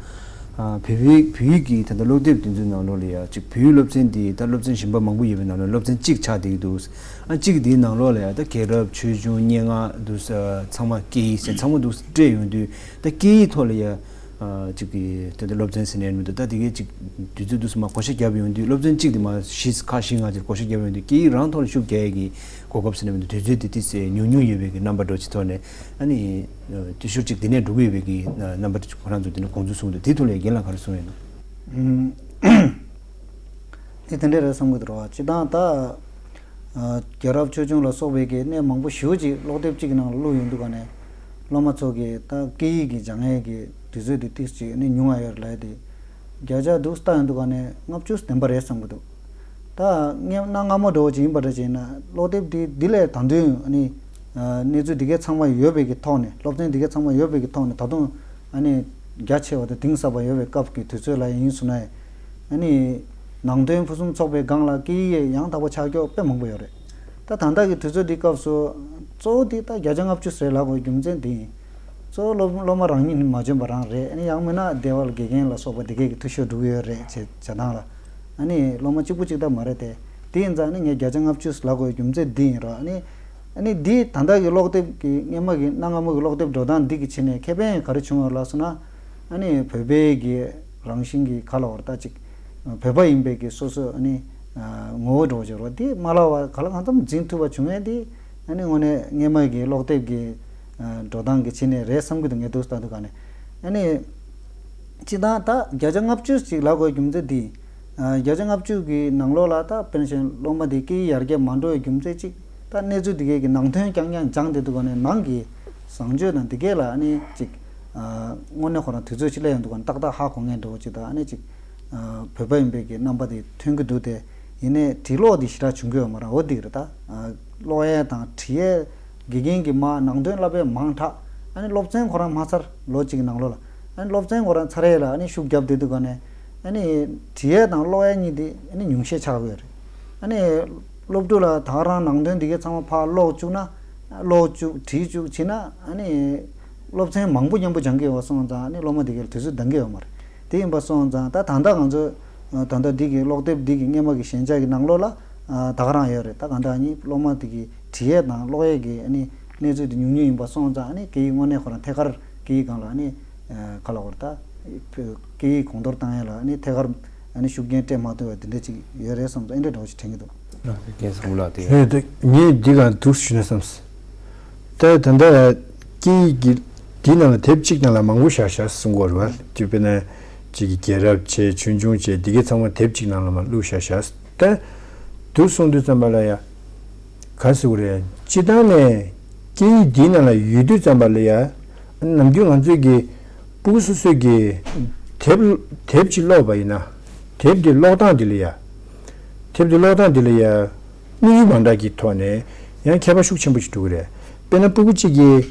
ཨ། བོད་ཡིག་བོད་ཡིག་གི་ད་ལྟ་སློབ་དེབ་དེ་ཚོའི་ནང་ལོགས་ལ་ཡ་ཅིག་བོད་ཡིག་སློབ་ཚན་འདི་ད་སློབ་ཚན་གཞན་པ་མང་པོ་ཡོད་པའི་ནང་ལོགས་སློབ་ཚན་གཅིག་ཆགས་བསྡད་ཀྱི་འདུག་ཨ། གཅིག་དེའི་ནང་ལོགས་ལ་ཡ་ད་རྒྱལ་རབས་ཆོས་འབྱུང་སྙན་ངག་འདུག་ས་ཚང་མ་སྐད་ཡིག་ཟེར་ཚང་མ་འདུག་སྤྲད་ཡོང་དུས་ད་སྐད་ཡིག་ཐོག་ལ་ཡ། ཨ། ཅིག་གི་དེ་འདྲ་སློབ་ཚན་ཟེར་ནས་མི་འདུག་ད་དེ་གའི་ཅིག་དུས་ཚོད་འདུག་སེ་མར་བགོ་བཤའ་བརྒྱབ་ཡོང་དུས་སློབ་ཚན་གཅིག་དེ་མར་བཞི་ཁག་བཞི་ལྔ་ཅིག་བགོ་བཤའ་བརྒྱབ་ཡོང་དུས་སྐད་ཡིག་རང་ཐོག་ལ་ཤུགས་རྒྱག་ཡས་ཀྱི་གོ་སྐབས་ཟེར་ནས་མི་འདུག་དུས་ཚོད་དེ་ཏོག་ཙམ་ཉུང་ཉུང་ཡོད་པའི་གི་རྣམ་པ་འདྲ་ཅིག་ཐོག་ནས། ཨ་ནི་ཨ། དེ་ཤུགས་གཅིག་དེ་ནས་འགྲོ་གི་ཡོད་པའི་གི་རྣམ་པ་ཁོ་རང་ཚོ་དེ་ནས་དགོངས་ཚུལ་གསུངས་འདུག་དེའི་ཐོག་ལ་རྒན་ལགས་ག་རེ་གསུང་ཡོད་འདུག་ཨུམ། དེ་དེ་འདྲ་རེད་བསམ་གྱི་འདུག་ར། སྤྱིར་བཏང་ད། ཨ། རྒྱལ་རབས་ཆོས་འབྱུང་ལ་སོགས་པའི་གི་གནས་མང་པོ་ཞེ་པོ་ཅིག་སློབ་དེབ་གཅིག་གི་ནང་ལ་བླུགས་ཡོང་དུས་ག་ནས་སློབ་མ་ཚོ་གི་ད་སྐད་ཡིག་གི་སྦྱང་ཡས་ཀྱི་དུས་ཚོད་དེ་ཏོག་ཙམ་ཅིག་ནི་ཉུང་བ་ཡོད་རེད་ལབ་ཡས་དེ། བརྒྱ་ཆ་འདུག་སེ་བལྟས་ཡོང་དུས་ག་ནས་ལྔ་བཅུ་བདེན་པ་རེད་བསམ་གྱི་འདུག་ད་སྔ་གནའ་སྔ་མོ་འདྲ་བོ་ཅིག་ཡིན་པ་འདྲ་ཅིག་ཡིན་ན་སློབ་དེབ་དེ་འདི་ལས་ད་དུང་ཨ་ནི། ཨ། གནས་ཚུལ་འདི་གའི་ཚང་མ་ཡོད་པའི་གི་ཐོག་ནས། སློབ་ཚན་འདི་གའི་ཚང་མ་ཡོད་པའི་གི་ཐོག་ནས་ད་དུང་ཨ་ནི་རྒྱ་ཆེ་བ་དང་གཏིང་ཟབ་པ་ཡོད་པའི་སྐབས་ཀྱི་དུས་ཚོད་ལ་ཡིན་སོང་ན། ཨ་ནི་ནང་དོན་ཕུན་སུམ་ཚོགས་པའི་སྒང་ལ་སྐད་ཡིག་ཡང་དག་པ་ཆགས་ཀྱོག་དཔེ་མང་པོ་ཡོད་རེད། ད་ད་ལྟ་གི་དུས་ཚོད་འདི་སྐབས་སུ་གཙོ་བོ་འདི་ད་བརྒྱ་ཆ་ལྔ་བཅུ་ཟེར་ལབ་དགོས་རྒྱུ་མཚན་འདི་ཡིན། གཙོ་བོ་སློབ་སློབ་མ་རང་ཉིད་ནི་མ་འཇོན་པ་རང་རེད། ཨ་ནི་ཡང་མིན་ན་སྡེ་བ་ལ་དགེ་རྒན་ལ་སོགས་པ་འདི་གས་ཀྱི་འཐུས་ཤོར་འགྲོ་གི་ཡོད་རེད། བྱེད་བྱེད་སྟངས་ལ། ཨ་ནི་སློབ་མ་གཅིག་པུ་གཅིག་ལྟ་མ་རེད་དེ། དེ་ཡིན་ཙང་ནི་ངས་བརྒྱ་ཆ་ལྔ་བཅུ་ལབ་དགོས་རྒྱུ་མཚན་འདི་ཡིན་རོགས། ཨ་ནི། ཨ་ནི་འདི་ད་ལྟ་གི་ཀློག་དེབ་ཀྱི་སྔན་མ་གི་གནའ་སྔ་མོ་གི་ཀློག་དེབ་འགྲོ་སྟངས་འདི་གི་ཕྱི་ནས་ཁེ་ཕན་ག་རེ་བྱུང་ཡོད་ལབ་སོང་ན། ཨ་ནི་བོད་པའི་གི་རང་བཞིན་གྱི་ག་ལབ་དགོས་རེད་ད་ཅིག་བོད་པ་ཡིན་པའི་གི་སོ་སོ་ཨ་ནི། ཨ། ངོ་བོ་འདྲ་བོ་ཅིག་རོ་འདི་མ་ལབ་པ་ག་ལ་གང་འཚམ་འཛིན་ཐུབ་པ་བྱུང་ཡས་འདི། ཨ་ནི་དངོས་གནས་སྔན་མ་གི་ཀློག་དེབ་ཀྱི་ཨ་འགྲོ་སྟངས་ཀྱི་ཕྱི་ནས་རེད་བསམ་གྱི་འདུག་ངས་འདུག་སེ་ལྟ་དུས་ག་ནས། ཨ་ནི། སྤྱིར་བཏང་ད་བརྒྱ་ཆ་ལྔ་བཅུ་ཞིག་ལབ་དགོས་རྒྱུ་མཚན་འདི། ཨ། བརྒྱ་ཆ་ལྔ་བཅུ་གི་ནང་ལོགས་ལ་ད་དཔེར་ན་ཆ་བཞག་ན་སློབ་མ་དེ་སྐད་ཡིག་ཡར་རྒྱས་མ་འགྲོ་བའི་རྒྱུ་མཚན་གཅིག་ད་གནས་ཚུལ་དེ་གའི་གི་ནང་དོན་རྐྱང་རྐྱང་སྦྱངས་བསྡད་དུས་ག་ནས་ནང་གི་བཟང་སྤྱོད་དང་དེ་གས་ལ་ཨ་ནི་གཅིག་ཨ། དངོས་གནས་ཁོ་རང་དུས་ཚོད་ཅིག་སླེབས་ཡོང་དུས་ག་ནས་ཏག་ཏག་ཧ་གོ་མཁན་འདྲ་བོ་ཅིག་དང་། ཨ་ནི་གཅིག་ཨ། བོད་པ་ཡིན་པའི་གི་རྣམ་པ་དེ་ཐོན་གྱི་འདུག་སྟེ། ཡིན་ནའི་བྲིས་ཀློག་དེ་ཞེ་དྲག་བྱུང་གི་ཡོད་མ་རེད། འོ་འདི་རེད་ད། ཨ། ཀློག་ཡས་དང་བྲིས་ཡས། དགེ་རྒན་གྱིས་མར་ནང་དོན་བསླབ་པས་མང་དྲགས། ཨ་ནི་སློབ་ཚན་ཁོ་རང་མ་ཚར་ལོ་གཅིག་གི་ནང་ལོགས་ལ། ཨ་ནི་སློབ་ཚན་ཁོ་རང་ཚར་ཡས་ལ་ཨ་ནི་ཤུགས་བརྒྱབ་བསྡད་དུས་ག་ནས། ཨ་ནི་བྲིས་ཡས་དང་ཀློག་ཡས་གཉིས་དེ་ཨ་ནི་ཉུང་ཤས་ཆགས་ཀྱི་ཡོད་རེད། ཨ་ནི་སློབ་ཕྲུག་ལ་ད་ག་རང་ནང་དོན་འདི་གའི་ཚང་མ་ཕར་ཀློག་བཅུག་ན། ཀློག་བཅུག་བྲིས་བཅུག་བྱས་ན་ཨ་ནི་སློབ་ཚན་མང་པོ་མཉམ་པོ་སྦྱང་གི་ཡོད་པ་སོང་ཙང་ཨ་ནི་སློབ་མ་དེ་གའི་དུས་ཚོད་འདང་གི་ཡོད་མ་རེད། དེ་ཡིན་པ་སོང་ཙང་ད་ད་ལྟ་ང་ཚོ་ ད་ལྟ་འདི་གི་ཀློག་དེབ་འདི་གི་སྔས་མ་གི་ཞན་ཆ་གི་ནང་ལོགས་ལ་ད་ག་རང་ཡོད་རེད། ད་ག་འདྲ་ནི་སློབ་མ་དེ་གི་བྲིས་ཡས་དང་ཀློག་ཡས་ཀྱི་ནི་གནས་ཚུལ་དེ་ཉུང་ཉུང་ཡིན་པ་སོང་ཙང་ནི་སྐད་ཡིག་དངོས་གནས་ཁོ་རང་ཐད་ཀར་སྐད་ཡིག་སྒང་ལ་ནི་ག་ལ་བར་ད་སྐད་ཡིག་གོང་མཐོར་བཏང་ཡས་ལ་ནི་ཐད་ཀར་ནི་ཤུགས་རྐྱེན་སྤྲད་མ་ཐུབ་པ་དེ་འདྲ་ཅིག་ཡོད་རེད་བསམ་ཙང་ཨེ་འདྲ་འདྲ་བོ་ཞིག་དྲན་གྱི་འདུག་རྒན་ཟུར་ལ་དེ། རེད་དེ་ངས་འདི་གང་འདུག་ཞུས་ན་བསམ། ད་ད་ལྟ་སྐད་ཡིག་གི་འདི་ནང་ལ་དེབ་གཅིག་ནང་ལ་མང་པོ་བཞག་བཞག་གསུང་གི་ཡོད་རེད་བ། དེ་དཔེར་ན་གཅིག་གི་རྒྱལ་རབས་བྱས་ཆོས་འབྱུང་བྱས་འདི་གའི་ཚང་མ་དེབ་གཅིག་ནང་ལ་མ་བླུགས་བཞག་བཞག་ད་འདུག་གསུང་དུས་ཙམ་པ་ལ་ཡ་ག་ཟེར་དགོས་རེད། སྤྱི་བཏང་ནས་སྐད་ཡིག་འདི་ནང་ལ་ཡོད་དུས་ཙམ་པ་ལ་ཡ་ནམ་རྒྱུན་ང་ཚོས་ཀྱི་སྤུ་གུ་སོ་སོས་ཀྱི་དེབ་དེབ་ཅིག་ཀློག་པ་ཡིན་ན་དེབ་འདི་ཀློག་སྟངས་འདི་ལ་ཡ་དེབ་འདི་ཀློག་སྟངས་འདི་ལ་ཡ། དམིགས་ཡུལ་མ་འདྲ་གི་ཐོག་ནས་ཡང་ཁྱད་པར་ཤུགས་ཆེན་པོ་ཞིག་འགྲོ་གི་རེད། དཔེར་ན་སྤུ་གུ་གཅིག་གིས་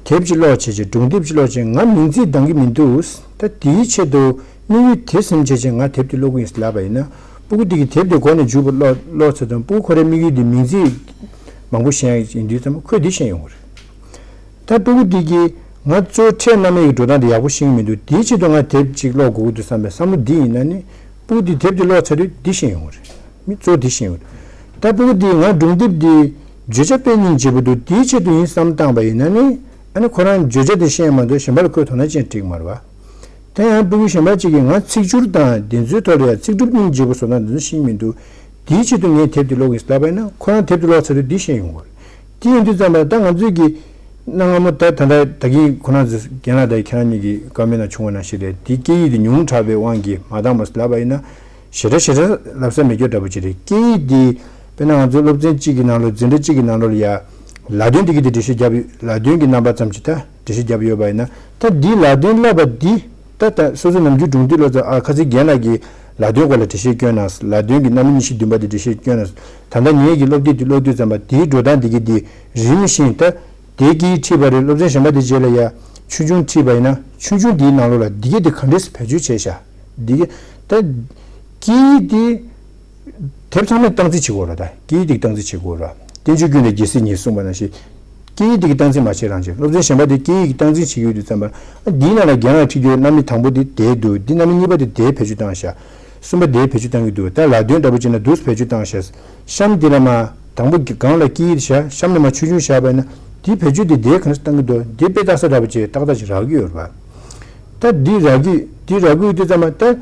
དེབ་ཅིག་ཀློག་བྱས་བྱས་སྒྲུང་དེབ་ཅིག་ཀློག་བྱས་ང་མིང་ཚིག་འདང་གི་མི་འདུག་ད་དེའི་ཆེད་དུ་དམིགས་ཡུལ་དེ་ཟིན་བྱས་བྱས་ང་དེབ་དེ་ཀློག་གི་ཡིན་ལབ་པ་ཡིན་ན་སྤུ་གུ་དེ་གིས་དེབ་དེ་མགོ་ནས་མཇུག་བར་ཀློག་ཀློག་ཚར་དུས་སྤུ་གུ་ཁོ་རའི་དམིགས་ཡུལ་དེ་མིང་ཚིག་མང་པོ་ཤེས་ཡ་ཡིན་དུས་ཙམ་ཁོས་འདི་ཤེས་ཡོང་གི་རེད། ད་སྤུ་གུ་འདི་གིས་ང་གཙོ་བོ་ཕྲད་རྣམ་དབྱེ་གི་འགྲོ་སྟངས་འདི་ཡག་པོ་ཤེས་ཀྱི་མི་འདུག་དེའི་ཆེད་དུ་ང་དེབ་ཅིག་ཀློག་དགོས་ཀྱི་འདུག་བསམ་པའི་བསམ་བློ་འདི་ཡིན་ན་ནི་སྤུ་གུ་འདིས་དེབ་འདི་ཀློག་ཚར་དུས་འདི་ཤེས་ཡོང་གི་རེད། མི་གཙོ་བོ་འདི་ཤེས་ཡོང་གི་རེད། ད་སྤུ་གུ་འདིས་ང་སྒྲུང་དེབ་འདི་བརྗོད་བྱ་དཔེ་རྙིང་བྱེད་པོ་འདུག་དེའི་ཆེད་དུ་ཡིན་བསམ་བཏང་པ་ཡིན་ན་ནི་ཨ་ནི་ཁོ་རང་བརྗོད་བྱ་དེ་ཤེས་མ་གཏོགས་གཞན་པ་ལ་ཁོས་དོ་སྣང་ཅན་འགྲིག་མ་རེད་བ། དེ་ཡང་སྤུ་གུ་གཞན་པ་གཅིག་གིས་ང་ཚིག་སྦྱོར་དང་དེ་ཚོའི་ཐོག་ལ་ཡང་ཚིག་གྲུབ་སྙིང་རྗེ་པོ་བཟོ་སྟངས་དེ་ཚོ་ཤེས་ཀྱི་མི་འདུག་དེའི་ཆེད་དུ་ངས་དེབ་དེ་ཀློག་གི་ཡིན་ལབ་པ་ཡིན་ན་ཁོ་རང་དེབ་དེ་ཀློག་ཚར་དུས་འདི་ཤེས་ཡོང་གི་རེད། དེ་ཡིན་དུས་ཙམ་པ་ད་ང་ཚོས་ཀྱི་གནའ་སྔ་མོ་ད་ད་ལྟ་ད་གིན་ཁོ་རང་ཚོ་རྒན་ལགས་དང་ཁྱེད་རང་གཉིས་ཀྱི་བཀའ་མོལ་ནང་བྱུང་བ་ནང་བཞིན་རེད། དེ་སྐད་ཡིག་དེ་ཉུང་དྲགས་པའི་དབང་གིས་མ་འདང་བ་ལབ་པ་ཡིན་ན་ཞེ་དྲག་ཞེ་དྲག་ལབ་ས་མེད་རྒྱུ་འདྲ་པོ་ཅིག་རེད། སྐད་ཡིག་དེ་དཔེར་ན་ང་ཚོ་སློབ་ཚན་གཅིག་གི་ནང་ལོགས་འཛིན་གྲྭ་གཅིག་གི་ནང་ལོགས་ལ་ཡ་ལ་དོན་དེ་གི་དེ་འགྲེལ་བཤད་རྒྱབ་ཡོད། ལ་དོན་གྱི་རྣམ་པ་ཙམ་ཅིག་ད་འགྲེལ་བཤད་རྒྱབ་ཡོད་པ་ཡིན་ན་ད་འདིའི་ལ་དོན་བསླབ་པ་འདི་ད་ད་སོ་སོ་ནམ་རྒྱུན་སྒྲུང་དེབ་ཀློག་ཚར་ཨ་ཁ་སང་རྒན་ལགས་ཀྱིས་ལ་དོན་སྐོར་ལ་འགྲེལ་བཤད་བསྐྱོན་གནང་། ལ་དོན་གྱི་རྣམ་དབྱེ་ཉི་ཤུ་བདུན་པ་དེ་འགྲེལ་བཤད་བསྐྱོན་གནང་། ད་ལྟ་ངེད་ཀྱི་སློབ་དེབ་དེ་ཀློག་དུས་ཙམ་པ་དེའི་འགྲོ་སྟངས་དེ་གི་དེ་རིམ་བཞིན་ད་དེ་སྐད་ཡིག་ཁྲིད་པ་རེད། སློབ་ཚན་གཞན་པ་དེ་རྗེས་ལ་ཡ་ཆུང་ཆུང་ཁྲིད་པ་ཡིན་ན་ཆུང་ཆུང་དེའི་ནང་ལོགས་ལ་འདི་གས་དེ་ག་འདྲས་སེ་བེད་སྤྱོད་བྱས་ཤག་འདི་གས་ད་སྐད་ཡིག་དེ་དེབ་ཚང་མས་སྟངས་འཛིན་བྱེད་དགོས་ར། ད་སྐད་ཡིག་དེ་སྟངས་འཛིན་བྱེད་དགོས་ར། བསྟན་བཅོས་ཀུན་ལས་རྒྱལ་སྲས་ཉིད་གསུངས་པ་ནང་བཞིན་སྐད་ཡིག་དེ་གི་སྟངས་འཛིན་མ་བྱས་རང་བྱས། སློབ་ཚན་གཞན་པ་དེ་སྐད་ཡིག་གི་སྟངས་འཛིན་བྱེད་ཀྱི་ཡོད་དུས་ཙམ་པ་འདིའི་ནང་ལ་རྒན་ལགས་ཁྲིད་རྒྱུའི་རྣམ་དབྱེ་དང་པོ་དེ་དེ་འདུག་འདི་རྣམ་དབྱེ་གཉིས་པ་དེ་དེ་བེད་སྤྱོད་བཏང་ཤག་གསུམ་པ་དེ་བེད་སྤྱོད་བཏང་གི་འདུག་ད་ལ་དོན་འདྲ་པོ་བྱས་ན་འདུག་སེ་བེད་སྤྱོད་བཏང་ཤག་གཤམ་འདི་ལ་མ་དང་པོ་གི་སྒང་ལ་སྐད་ཡིག་བཞག་གཤམ་ལ་མ་ཆུང་ཆུང་བཞག་པ་ཡིན་ན་དེའི་བེད་སྤྱོད་དེ་དེ་ག་འདྲ་བཏང་གི་འདུག་འདི་དཔེ་ལྟ་ས་འདྲ་པོ་ཅིག་ཏག་ཏག་ཅིག་རག་གི་ཡོད་རེད་པ། ད་འདི་རག་གི་འདི་རག་གི་ཡོད་དུས་ཙམ་པ་ད་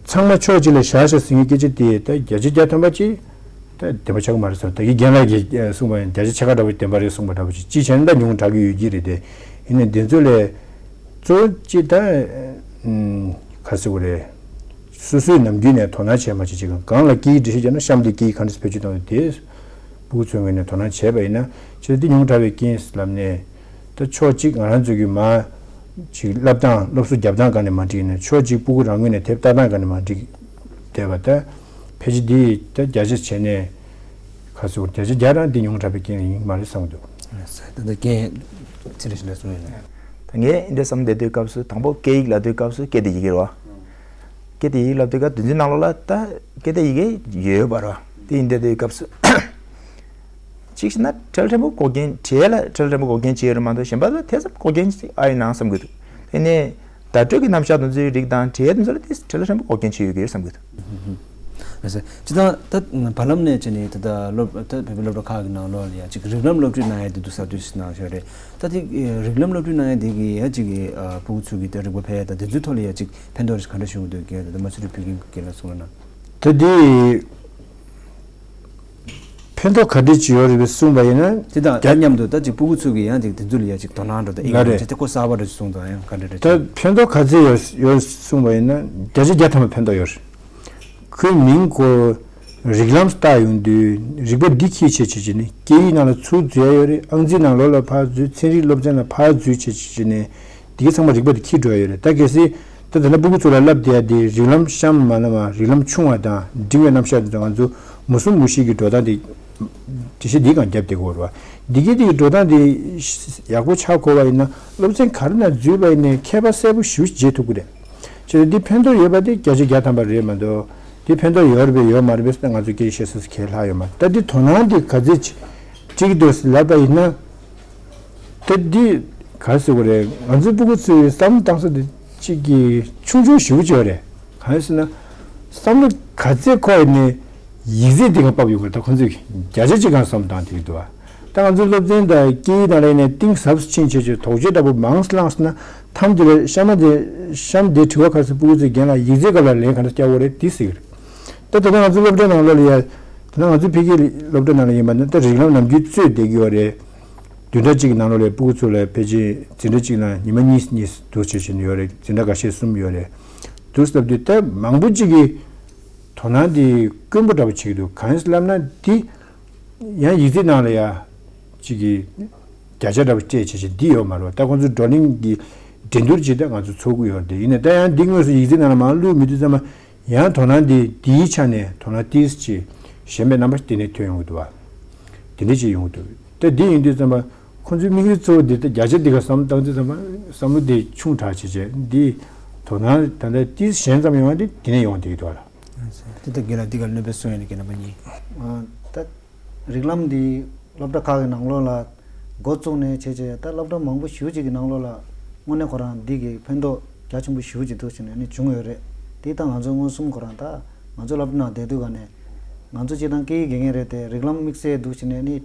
ཚང་མ་ཕྱོགས་གཅིག་ལ་བཞག་ཤག་ཟེར་མཁན་སྐད་ཆ་དེ་ད་བརྒྱ་ཆ་བརྒྱ་ཐམ་པ་ཅིག་ད་བདེན་པ་ཆགས་ཀྱི་མ་རེད་ཟེར། ད་གི་རྒན་ལགས་ཀྱིས་གསུངས་པ་ཡིན་བརྒྱ་ཆ་ཕྱེད་ཀ་འདྲ་པོ་བདེན་པ་རེད་གསུངས་པ་འདྲ་པོ་ཅིག་ཅིག་བྱས་ན་ད་ཉུང་དྲགས་ཀྱི་ཡོད་ཀྱི་རེད་དེ། ཡིན་ནའི་འདི་ཚོ་ལས་གཙོ་བོ་ཅིག་ད་ག་ཟེར་དགོས་རེད། སོ་སོའི་ནམ་རྒྱུན་ནས་དོ་སྣང་བྱས་མ་བྱས་ཅིག་གང་ལ་སྐད་ཡིག་འགྲེལ་བཤད་བརྒྱབ་ན་གཤམ་དེ་སྐད་ཡིག་ག་འདྲས་བེད་སྤྱོད་བཏང་ཡོད་དེ་སྤུ་གུ་ཚོའི་ངོས་ནས་དོ་སྣང་བྱས་པ་ཡིན་ན་ཅི་ལྟར་འདི་ཉུང་དྲགས་པའི་རྐྱེན་ལབ་ནས་ད་ཕྱོགས་གཅིག་ང་རང་ཚོ་གི་མ་ཅིག་བསླབ་སྟངས་སློབ་གསོ་རྒྱབ་སྟངས་ག་ནས་མ་འགྲིག་ནས་ཕྱོགས་གཅིག་སྤུ་གུ་རང་ངོས་ནས་དེབ་ལྟ་སྟངས་ག་ནས་མ་འགྲིག་བསྡད་པ་ད་ཕལ་ཆེར་འདི་ད་བརྒྱ་ཆ་བྱས་ནས་ག་ཚོད་བརྒྱ་ཆ་བརྒྱ་རང་འདི་ཉུང་དྲགས་པའི་རྐྱེན་ཡིན་མ་རེད་བསམ་གྱི་འདུག་ད་ལྟ་རྐྱེན་ཚིག་རེ་ཞིག་འདྲ་གསུངས་ཡོད་ན། ད་ངས་འདི་བསམ་བསྡད་དུས་སྐབས་སུ་དང་པོ་སྐད་ཡིག་ལབ་དུས་སྐབས་སུ་སྐད་དེ་ཡི་གེ་རེད་བ། སྐད་དེ་ཡིག་ལབ་དུས་ཀ་དོན་ཚན་ནང་ལོགས་ལ་ད་སྐད་དེ་ཡི་གེ་ཡོད་པ་རེད་བ། དེ་ཡིན་དེ་དེའི་སྐབས་སུ་གཅིག་བྱས་ན་ཁྲལ་ཕྲན་བུ་འགོག་རྐྱེན་བྲལ་ལ་ཁྲལ་ཕྲན་བུ་འགོག་རྐྱེན་བྱེད་ཡོད་རེད་མ་གཏོགས་གཞན་པ་ལ་དེ་ཙམ་འགོག་རྐྱེན་ཅིག་ཨ་ཡིན་ནའང་བསམ་གྱི་འདུག་དེ་ནས་བརྡ་སྤྲོད་ཀྱི་རྣམ་གཞག་དེ་ཚོའི་རིགས་དང་བྲལ་དེ་ཚོ་ལ་དེ་ཁྲལ་ཕྲན་བུ་འགོག་རྐྱེན་བྱེད་ཡོད་ཀྱི་རེད་བསམ་གྱི་འདུག་ལགས་སོ། སྤྱིར་བཏང་ད་བར་ལམ་ནས་བྱས་ནས་ད་ལྟ་སློབ་ད་བོད་པའི་སློབ་གྲྭ་ཁག་གི་ནང་ལོགས་ལ་ཡ་གཅིག་རིགས་ལམ་སློབ་ཁྲིད་གནང་ཡ་དེ་འདུག་ཟེར་དུས་གནང་བཞག་རེད། ད་དེ་རིགས་ལམ་སློབ་ཁྲིད་གནང་ཡ་དེ་གི་ཡ་གཅིག་གི་ཕྲུ་གུ་ཚོ་གི་ད་རིག་པ་འཕེལ་ཡ་དང་དེ་ཚོའི་ཐོག་ལ་ཡ་གཅིག་ཕན་ཐོགས་རེ་ག་འདྲ་བྱུང་འདུག་གི་ད་ལྟ་མ་སུ་རི་བོད་ཁྱིམ་གྱི་ལ་གསུངས་ན། ད་དེ་ཕན་ཐོགས་ག་འདྲ་ཅིག་ཡོད་རེད་པས་གསུངས་པ་ཡིན་ན། དེ་དང་ད་མཉམ་དུ་ད་གཅིག་ཕྲུ་གུ་ཚོ་གི་ཡང་གཅིག་དེ་ཚོ་ལ་ཡ་གཅིག་དོ་སྣང་འགྲོ་ད་ཨིན་ལ་རེད། ཅིག་དེ་ཁོ་གསར་པ་འདྲ་ཅིག་གསུངས་དང་ཡང་ག་འདྲ་འདྲ་ད་ཅིག་ཕན་ཐོགས་ག་ཚད་ཡོད་ཡོད་གསུངས་པ་ཡིན་ན་བརྒྱ་ཆ་བརྒྱ་ཐམ་པ་ཕན་ཐོགས་ཡོད་རེད། ཁོའི་མིང་ཁོ་རིགས་ལམ་བལྟ་ཡོང་དུས་རིག་པ་འདི་ཁྱེད་བྱེད་བྱེད་བྱེད་ནས་སྐད་ཡིག་ནང་ལ་ཚུར་འཛུལ་ཡ་ཡོད་རེད། ཨང་རྩིས་ནང་ལོགས་ལ་ཕར་འཛུལ། ཚན་རིག་སློབ་ཚན་ལ་ཕར་འཛུལ་བྱེད་བྱེད་བྱེད་ནས་འདི་གའི་ཚང་མ་རིག་པ་འདི་ཁྱེར་འགྲོ་ཡ་ཡོད་རེད། ད་གལ་སྲིད་ད་དེ་ན་སྤུ་གུ་ཚོ་ལ་བསླབ་བསྡད་ཡ་དེ་རིགས་ལམ་གཤམ་མ་ལ་མ་རིགས་ལམ་ཆུང་བ་དང་འབྲིང་བའི་རྣམ་གཞག་དེ་ཚོ་ང་ཚོ་མུ་གསུམ་མུ་བཞི་གི་འགྲོ་སྟངས་དེ་འགྲེལ་བཤད་འདི་གང་རྒྱབ་བསྡད་ཀྱི་ཡོད་རེད་བ། འདི་གའི་དེ་གི་འགྲོ་སྟངས་དེ་ཡག་པོ་ཆགས་དགོས་པ་ཡིན་ན་སློབ་ཚན་ག་རེ་ན་འཛུལ་བ་ཡིན་ནའི་ཁྱད་པར་གསལ་པོ་ཞེ་པོ་ཅིག་འབྱེད་ཐུབ་ཀྱི་རེད། བྱས་ཙང་འདི་ཕན་ཐོགས་ཡོད་པ་དེ་བརྒྱ་ཆ་བརྒྱ་ཐམ་པ་རེད་མ་གཏོགས་འདི་ཕན་ཐོགས་ཡོད་རེད་པས་ཡོད་མ་རེད་པས་ཟེར་ན་ང་ཚོས་སྐད་ཆ་བཤད་ས་གང་ལྷག་ཡོད་མ་རེད། ད་འདི་དོ་སྣང་འདི་ག་ཚད་ཅིག་འདུག་ལབ་པ་ཡིན་ན། ད་འདི་ག་ཟེར་དགོས་རེད། ང་ཚོའི་སྤུ་གུ་ཚོའི་བསམ་བློ་བཏང་ས་དེ་གཅིག་གི་ཆུང་ཆུང་ཞེ་པོ་ཅིག་ཡོད་རེད། གང་ཡིན་ཟེར་ན། བསམ་བློ་ག་ཚད་འཁོར་ནས་ཡིག་ཚད་འདི་ག་བབས་ཡོང་གི་རེད། ད་ཁོང་ཚོས་བརྒྱ་ཆ་གཅིག་གང་བསམ་བཏང་དེ་འདུག་བ། ད་ང་ཚོའི་སློབ་ཚན་དང་སྐད་ཡིག་ནང་ལ་ཡིན་ནའི་གཏིང་ཟབ་ཕྱིན་བྱས་བྱས་དོགས་གཅོད་འདྲ་པོ་མང་སོང་བླངས་སོང་ན་ཐམ་དེ་ལ་གཤམ་མ་དེ་གཤམ་དེ་དྲི་བ་ག་ཚོད་སྤུ་གུ་ཚོས་རྒན་ལགས་ཡིག་ཚད་སྐབས་ལ་ལན་ག་འདྲ་བསྐྱལ་དགོས་རེད་དེ་ཟེར་གི་རེད། ད་ད་ལྟ་ང་ཚོའི་སློབ་གྲྭ་ནང་ལོགས་ལ་ཡ། ད་ལྟ་ང་ཚོའི་ཕ་གིའི་སློབ་གྲྭ་ནང་ལ་ཡིན་པ་ན་ད་རིགས་ལམ་ནམ་རྒྱུན་རྩོད་བསྡད་ཀྱི་ཡོད་རེད། བདུན་ཕྲག་གཅིག་གི་ནང་ལོགས་ལ་སྤུ་གུ་ཚོ་ལ་ཕལ་ཆེར་འཛིན་གྲྭ་གཅིག་ལ་ཉི་མ་གཉིས་གཉིས་འདུག་བྱེད་བཞིན་ཡོད་རེད། འཛིན་གྲྭ་འགའ་ཤས་གསུམ་ཡོད་རེད། འདུག་ལབ་དུས་ད་མང་པོ་གཅིག་གིས་དོ་སྣང་དེ་དཀོན་པོ་འདྲ་པོ་བྱེད་ཀྱི་འདུག་གང་ཡིན་ལབ་ན་འདི་ཡང་ཡིག་ཚད་ནང་ལ་ཡ་གཅིག་གིས་བརྒྱ་ཆ་འདྲ་པོ་སྤྲད་བྱེད་བཞིན་འདི་ཡོད་མ་རེད་བ། ད་ཁོང་ཚོའི་བགྲོ་གླེང་གི་འགྲན་བསྡུར་ཅིག་ད་ང་ཚོ་ཚོགས་ཀྱི་ཡོད་རེད། ཡིན་ནའི་ད་ཡང་འདི་དངོས་སུ་ཡིག་ཚད་ནང་ལ་མར་བླུགས་མི་ཐུབ་ཙང་མ། ཡང་དོ་སྣང་འདི་འདིའི་ཆ་ནས་དོ་སྣང་ཏིས་ཅིག་གཞན་པའི་རྣམ་པ་ཞིག་དེ་ནས་ཐོན་ཡོང་གི་འདུག་བ། དེ་འདྲ་ཅིག་ཡོང་གི་འདུག་ད་འདི་ཡིན་དུས་ཙམ་པ་ཁོང་ཚོའི་དམིགས་ཡུལ་གཙོ་བོ་འདི་ད་བརྒྱ་ཆ་འདི་ག་བསམ་བཏང་དུས་ཙམ་པ་བསམ་བློ་འདི་ཆུང་དྲགས་བྱས་བྱས་འདི་དོ་སྣང་ད་ལྟ་ཏིས་གཞན་ཙམ་ཡོང་བ་འདི་དེ་ནས་ཡོང་བསྡད་ཀྱི་འདུག་བ་ལ། དེ་ལྟར་རྒན་ལགས་འདི་ག་སློབ་དཔོན་གསུང་ཡས་ནས་རྒན་རྣམ་པ་གཉིས། ཨ། ད། རིགས་ལམ་འདི་སློབ་གྲྭ་ཁག་གི་ནང་ལོགས་ལ་འགོ་བཙུགས་ནས་བྱས་བྱས་ད་སློབ་གྲྭ་མང་པོ་ཞེ་པོ་ཅིག་གི་ནང་ལོགས་ལ་དངོས་གནས་ཁོ་རང་འདི་གི་ཕན་ཐོགས་རྒྱ་ཆེན་པོ་ཞེ་པོ་ཅིག་འདུག་ཟེར་ནས་ནི་བྱུང་ཡོད་རེད། དེ་ད་ང་ཚོ་མངོན་སུམ་ཁོ་རང་ད་ང་ཚོ་སློབ་གྲྭ་ནང་བསྡད་དུས་ག་ནས་ང་ཚོ་སྤྱིར་བཏང་སྐད་ཡིག་དགེ་རྒན་རེད་དེ་རིགས་ལམ་དམིགས་བསལ་འདུག་ཟེར་ནས་ནི་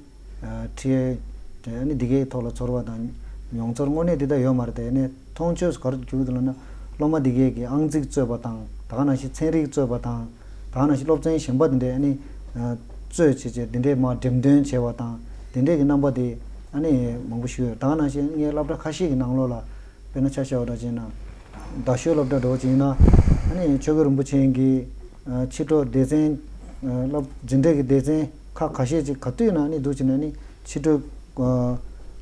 ཁྲིད་ནི་འདི་གའི་ཐོག་ལ་ཚོར་བ་དང་མྱོང་ཚོར་དངོས་གནས་འདི་ད་ཡོད་མ་རེད་དེ་ནས། མཐོང་ཆོས་སུ་ག་རེ་གྱུར་འདུག་ལབ་ན། སློབ་མ་འདི་གས་ཀྱི་ཨང་རྩིས་རྩོད་པ་དང་ད་ག་ནང་བཞིན་ཚན་རིག་རྩོད་པ་དང་ད་ག་ནང་བཞིན་སློབ་ཚན་གཞན་པ་འདི་འདྲས་ཨ་ནི་རྩོད་བྱེད་བྱེད་འདི་འདྲས་མར་འགྲེམས་སྟོན་བྱེད་པ་དང་འདི་འདྲས་ཀྱི་རྣམ་པ་དེ་ཨ་ནི་མང་པོ་ཞིག་ཡོད། ད་ག་ནང་བཞིན་ངའི་སློབ་གྲྭ་ཁ་ཤས་ཀྱི་ནང་ལོགས་ལ་དཔེར་ན་ཆ་བཞག་པ་འདྲ་བྱས་ན་རྡ་ཤོད་སློབ་གྲྭ་འདྲ་བོ་ཅིག་ཡིན་ན་ཨ་ནི་ཆོས་རྒྱལ་རིན་པོ་ཆེ་གི་ཕྱི་དྲོ་སྡེ་ཚན་སློབ་འཛིན་གྲྭ་གི་སྡེ་ཚན་ཁག་ཁ་ཤས་ཅིག་ག་དུས་ཡིན་ན་ཨ་ནི་འདུག་བྱས་ན་ཨ་ནི་ཕྱི་དྲོ།